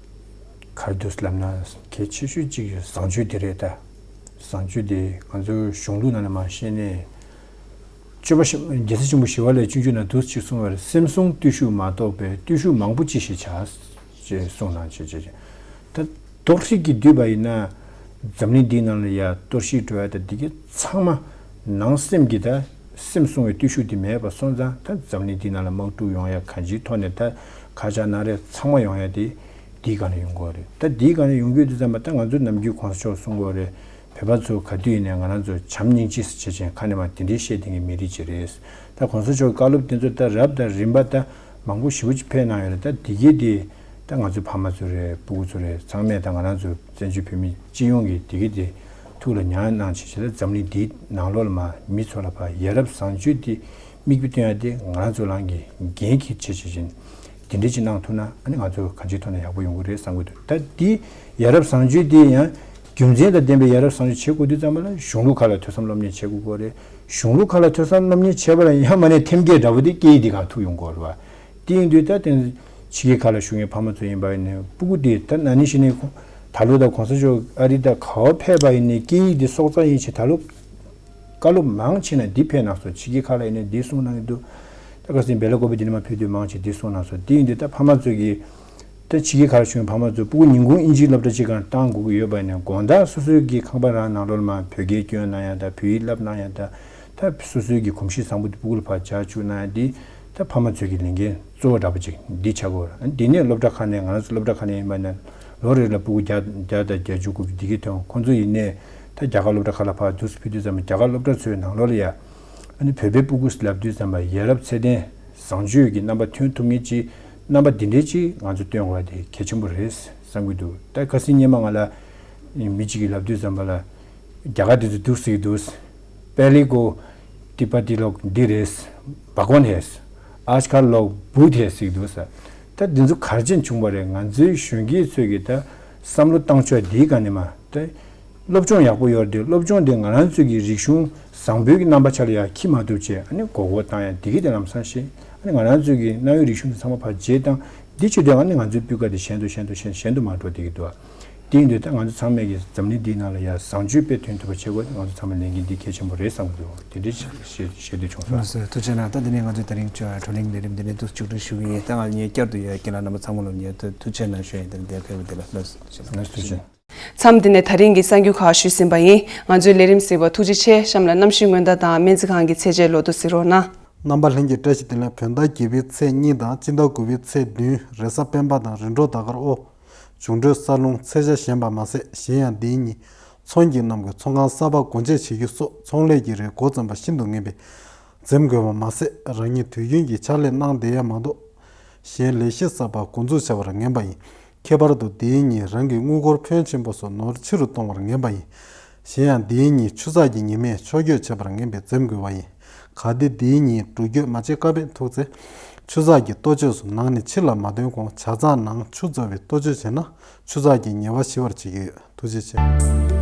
ག་རེ་འདུག་ལབ་ན། གལ་ཆེ་ཤོས་གཅིག་གི་བཟང་སྤྱོད་དེ་རེད། ད་བཟང་སྤྱོད་དེ་ང་ཚོའི་གཞུང་ལུགས་ནང་ལ་མར་བཤད་ནས། སྤྱོད་པ་ཞིག་རྒྱལ་སྲས་ཆེན་པོ་ཞི་བ་ལྷས་སྤྱོད་འཇུག་ནང་འདུག་ཅིག་གསུངས་པ་རེད། སེམས་བསྲུང་བརྟུལ་ཞུགས་མ་གཏོགས་པའི། བརྟུལ་ཞུགས་མང་པོ་ཅི་ཞིག་བྱ། ཅེས་གསུངས་གནང་བྱས་བྱས་བྱས། ད་གཏོར་བཤིག་གིས་བསྡུས་པ་ཡིན་ན། འཛམ་གླིང་འདིའི་ནང་ལ་ཡ་གཏོར་བཤིག་འགྲོ་ཡ་ད་འདི་གའི་ཚང་མ་ནང་སེམས་ཀྱི་ད་སེམས་བསྲུང་བའི་བརྟུལ་ཞུགས་དེ་མེད་པ་སོང་ཙང་། ད་འཛམ་གླིང་འདིའི་ནང་ལ་དམག་འཁྲུག་ཡོང་ཡ་གང་ཅིའི་ཐོག་ནས་ད་ཁ་ཆག་སྣ་རལ་ཚང་མ་ཡོང་ཡ་དེ་འདིའི་སྒང་ནས་ཡོང་གི་ཡོད་རེད། ད་འདིའི་སྒང་ནས་ཡོང་གི་ཡོད་དུས་ཙམ་པ་ད་ང་ཚོ་ནམ་རྒྱུན་གོང་ས་མཆོག་གསུང་གི་ཡོད་རེད། བོད་པ་ཚོ་ག་དུས་ཡིན་ནའི་ང་རང་ཚོ་བྱམས་སྙིང་རྗེ་ཟེར་བྱས་ཅན་ཁ་ནས་མར་དེ་འདྲའི་བཤད་བསྡད་མཁན་མི་རིགས་ཅིག་རེད། ད་གོང་ས་མཆོག་གི་བཀའ་སློབ་དེ་ཚོ་ད་རབ་དང་རིམ་པ་ད་མང་པོ་ཞེ་པོ་ཅིག་ཕེབས་གནང་ཡོད་རེད། ད་དེ་གའི་དེ་ད་ང་ཚོའི་ཕ་མ་ཚོ་རེད། སྤུ་གུ་ཚོ་རེད། ཚང་མས་ད་ང་རང་ཚོ་བཙན་བྱོལ་བོད་མི་སྤྱི་ཡོངས་ཀྱིས་དེ་གའི་དེ་ཐུགས་ལ་མྱངས་གནང་བྱས་བྱས། ད་འཛམ་གླིང་འདིའི་ནང་ལོགས་ལ་མར་མི་ཚོ་ལ་ཕར་ཡ་རབས་བཟང་སྤྱོད་དེ་མིག་དཔེ་སྟོན་ཡ་དེ་ང་རང་ཚོ་རང་གི་འགན་འཁྱེར་བྱས་བྱས་ཅན། དེ་འདྲ་ཅིག་གནང་ཐུབ་ན་ཨ་ནི་ང་ཚོ་གང་ཅིའི་ཐོག་ནས་ཡག་པོ་ཡོང་གི་རེད་བསམ་གྱི་འདུག་ད་འདི་ཡ་རབས་བཟང་སྤྱོད་འདི་ཡང་རྒྱུ་མཚན་དང་ལྡན་པའི་ཡ་རབས་བཟང་སྤྱོད་བྱེད་དགོས་དུས་ཙམ་པ་ལ་གཞུང་ལུགས་ཁག་ལ་ཐོས་བསམ་སློབ་གཉེར་བྱེད་དགོས་ཀྱི་རེད། གཞུང་ལུགས་ཁག་ལ་ཐོས་བསམ་སློབ་གཉེར་བྱས་པ་ལ་ཡང་མ་ནས་ཐེམ་སྐས་འདྲ་པོ་དེ་སྐྱེ་ཡི་འདི་གང་ཐུག་ཡོང་གི་རེད་བ། དེ་ཡིན་དུས་ད་དེ་ཕྱི་རྒྱལ་ཁག་ལ་བཞུགས་མཁན་ཕ་མ་ཚོ་ཡིན་པ་ཡིན་ནའི་སྤུ་གུ་དེ་ད་ན་ནིང་གཞེས་ནིང་ད་ལོ་ད་གོང་ས་མཆོག་ཨ་རི་ད་ག་བ་ཕེབས་པ་ཡིན་ནའི་སྐད་ཡིག་འདི་སྲོག་རྩ་ཡིན་ཕྱིན་ད་ལོ་བཀའ་སློབ་མང་ཆེ་ན་འདི་ཕེབས་གནང་སོང་། ཕྱི་རྒྱལ་ཁག་ལ་ཡིན་ནའི་འདི་གསུངས་གནང་གི་འདུག་ད་ཁ་སང་བེ་ལ་ཀོ་པི་འདི་ནས་མར་ཕེབས་དུས་མང་ཆེ་འདི་གསུངས་གནང་སོང་། འདི་ཡིན་དུས་ད་ཕ་མ་ཚོ་གིས་ད་ཕྱི་རྒྱལ་ཁག་ལ་བཞུགས་མཁན་ཕ་མ་ཚོ་སྤུ་གུ་ཉིན་གུང་ཨིན་ཇིའི་སློབ་གྲྭ་གཅིག་སྒང་བཏང་དགོས་ཀྱི་ཡོད་པ་ཡིན་ནའི་དགོང་དག་སོ་སོའི་གི་ཁང་པ་རང་ནང་ལོགས་ལ་མར་བོད་སྐད་སྐྱོན་གནང་ཡ་ད་བོད་ཡིག་བསླབ་གནང་ཡ་ད་ད་སོ་སོའི་གི་གོམས་གཤིས་བཟང་པོ་འདི་སྤུ་གུ་ལ་ཕར་སྦྱར་བཅུག་གནང་ཡ་འདི་ད་ཕ་མ་ཚོའི་གི་ལས་འགན་གཙོ་བོ་འདྲ་པོ་ཅིག་འདི་ཆགས་ཀྱི་ཡོད་རེད། འདི་ནས་སློབ་གྲྭ་ཁག་ནས་ང་རང་ཚོ་སློབ་གྲྭ་ཁག་ནས་ཡིན་པ་ན་ལོ་རེ་ལ་སྤུ་གུ་བརྒྱ་བརྒྱ་དང་བརྒྱད་ཅུ་དགུ་བཅུ་འདི་གའི་ཐོན། ཁོང་ཚོ་ཡིན་ནས་ད་རྒྱ་གར་སློབ་གྲྭ་ཁག་ལ་ཕར་འདུག་སེ་ཕུལ་དུས་ཙམ་པ་རྒྱ་གར་སློབ་གྲྭ་ཚོའི་ནང་ལོགས་ལ་ཡ་ཨ་ནི་བོད་པའི་སྤུ་གུ་ལབ་དུས་ཙམ་པ་ཡ་རབས་ཚད་ལྡན་བཟང་སྤྱོད་ཀྱི་རྣམ་པ་ཐོན་ཐུབ་མཁན་ཅིག་རྣམ་པ་འདི་འདྲའི་ཅིག་ང་ཚོ་སྟོན་དགོས་པ་དེ་གལ་ཆེན་པོ་རེད་བསམ་གྱི་འདུག་ད་ཁ་སང་སྔོན་མ་ང་ལ་མི་གཅིག་གིས་ལབ་དུས་ཙམ་པ་ལ་རྒྱ་གར་དེ་ཚོ་འདུག་སེ་འདུག Pehli ko Tibetan log འདི་རེད། Bhagwan है। आजकल लोग बुद्ध है ཟེར་གྱི་འདུག་ས། ད་འདི་ཚོ་ག་རེ་བྱས་བྱུང་བ་རེད། ང་ཚོའི་གཞོན་སྐྱེས་ཚོས་ཀྱི་ད་བསམ་བློ་བཏང་ཕྱོགས་འདིའི་སྒང་ནས་མར་ད་སློབ་སྦྱོང་ཡག་པོ་ཡོད་རེད། སློབ་སྦྱོང་འདི་ང་རང་ཚོའི་གི་རིག་གཞུང་བཟང་པོའི་གི་རྣམ་པ་ཆ་ལ་ཡར་འཁྱེར་མ་ཐུབ་བྱས་ཨ་ནི་མགོ་སྐོར་བཏང་ཡ་འདི་གི་དེ་ལམ་སང་ཤེས། ཨ་ནི་ང་རང་ཚོའི་གི་གནའ་བོའི་རིག་གཞུང་འདི་ཚང་མ་ཕར་བརྗེད་བཏང་། འདི་བྱེད་དུས་ཨ་ནི་ང་ཚོའི་སྤུས་ཀ་དེ་ཞན་དུ་ཞན་དུ་ཞན་ཞན་དུ་མར་འགྲོ་བསྡད་ཀྱི་འདུག་དེ་ཡིན་དུས་ད་ང་ཚོ་ཚང་མས་ཀྱི་འཛམ་གླིང་འདིའི་ནང་ལ་ཡ་བཟང་སྤྱོད་དཔེ་ཐོན་ཐུབ་པ་བྱེད་དགོས། ང་ཚོ་ཚང་མའི་ལས་འགན་འདི་གལ་ཆེན་པོ་རེད་བསམ་གྱི་འདུག་དེ་འདྲའི་ཞིག་ཞུ་ཞུ་འདོད་བྱུང་སོང་། ལགས་སོ། ཐུགས་རྗེ་གནང་། ད་དེ་ནས་ང་ཚོའི་དེ་རིང་བགྲོ་གླེང་ལས་རིམ་འདི་ནས་འདུག་མཇུག་སྒྲིལ་ཞུ་གི་ཡིན། ད་ང་ངས་བསྐྱར་དུ་ཡ་རྒན་ལགས་རྣམ་པ་ཚང་མ་ལ་ངས་ཐུགས་རྗེ་གནང་ཞུ་ཡ་ཡིན། ད་འདིར་ཕེབས་པ་དེ་ལ་ལགས་སོ་ཐུགས་རྗེ་གནང་། ལགས་སོ་ཐུགས་རྗེ་གནང་། མཚམས་འདི་ནས་དེ་རིང་གི་གསར་འགྱུར་ཁག་ཞུས་ཟིན་པ་ཡིན། ང་ཚོའི་ལས་རིམ་གཟིགས་པར་ཐུགས་རྗེ་ཆེ། གཤམ་ལ་གནམ་གཤིས་སྔོན་བརྡ་དང་སྨན་རྩིས་ཁང་གི་ཚད་ཆེད་ལོ་ཐོ་གཟིགས་རོགས་གནང་། རྣམ་པ་ལྷན་རྒྱས་བཀྲ་ཤིས་བདེ་ལེགས། བོད་ཟླ་བརྒྱད་པའི་ཚེས་གཉིས་དང་སྤྱི་ཟླ་དགུ་པའི་ཚེས་བདུན། རེས་གཟའ་སྤེན་པ་དང་རིམ་གྲོ་ཟླ་སྐར་ཨོ། འབྱུང་འཕྲོད་ས་རླུང་། ཚེས་ཆ་ཞན་པ་མ་ཟད་གཞན་ཡང་འདིའི་ཉིན་ཚོང་གི་རྣམ་ཀུན་ཚོང་ཁང་གསར་པ་སྒོ་འབྱེད་བྱེད་རྒྱུ་སོགས་ཚོང་ལས་ཀྱི་རིགས་འགོ་འཛིན་པ་ཤིན་ཏུ་ངན་པས་འཛེམ་དགོས་པ་མ་ཟད་རང་ཉིད་དུས་རྒྱུན་གྱི་ཕྱག་ལས་གནང་བསྡད་ཡ་མ་གཏོགས་གཞན་ལས་གཞི་གསར་པ་འགོ་འཛུགས་བྱ་བར་ངན་པ་ཡིན། ཁྱད་པར་དུ་འདིའི་ཉིན་རང་གི་དངུལ་སྒོར་ཕོན་ཆེན་པོ་སོགས་ནོར་ཕྱི་རུ་གཏོང་བར་ངན་པ་ཡིན། གཞན་ཡང་འདིའི་ཉིན་ཆུ་ཚགས་ཀྱི་ཉི་མས་ཆོས་སྐྱོང་བྱེད་པར་ངན་པས་འཛེམ་དགོས་པ་ཡིན། གལ་ཏེ་འདིའི་ཉིན་འགྲུལ་སྐྱོད་མ་བྱེད་ཀ་མེད་ཐུག་ཚེ། ཆུ་ཚགས་ཀྱི་གཏོ་བཅོས་སུ་ནང་ནས་ཕྱི་ལ་མ་ཐོན་གོང་བྱ་ཚང་ནང་ཆུ་བཙོ་བའི་གཏོ་བཅོས་བྱས་ན་ཆུ་ཚགས་ཀྱི་ཉེས་པ་ཞི་བར་བྱེད་ཀྱི་ཡོད། ཐུགས་རྗེ་ཆེ།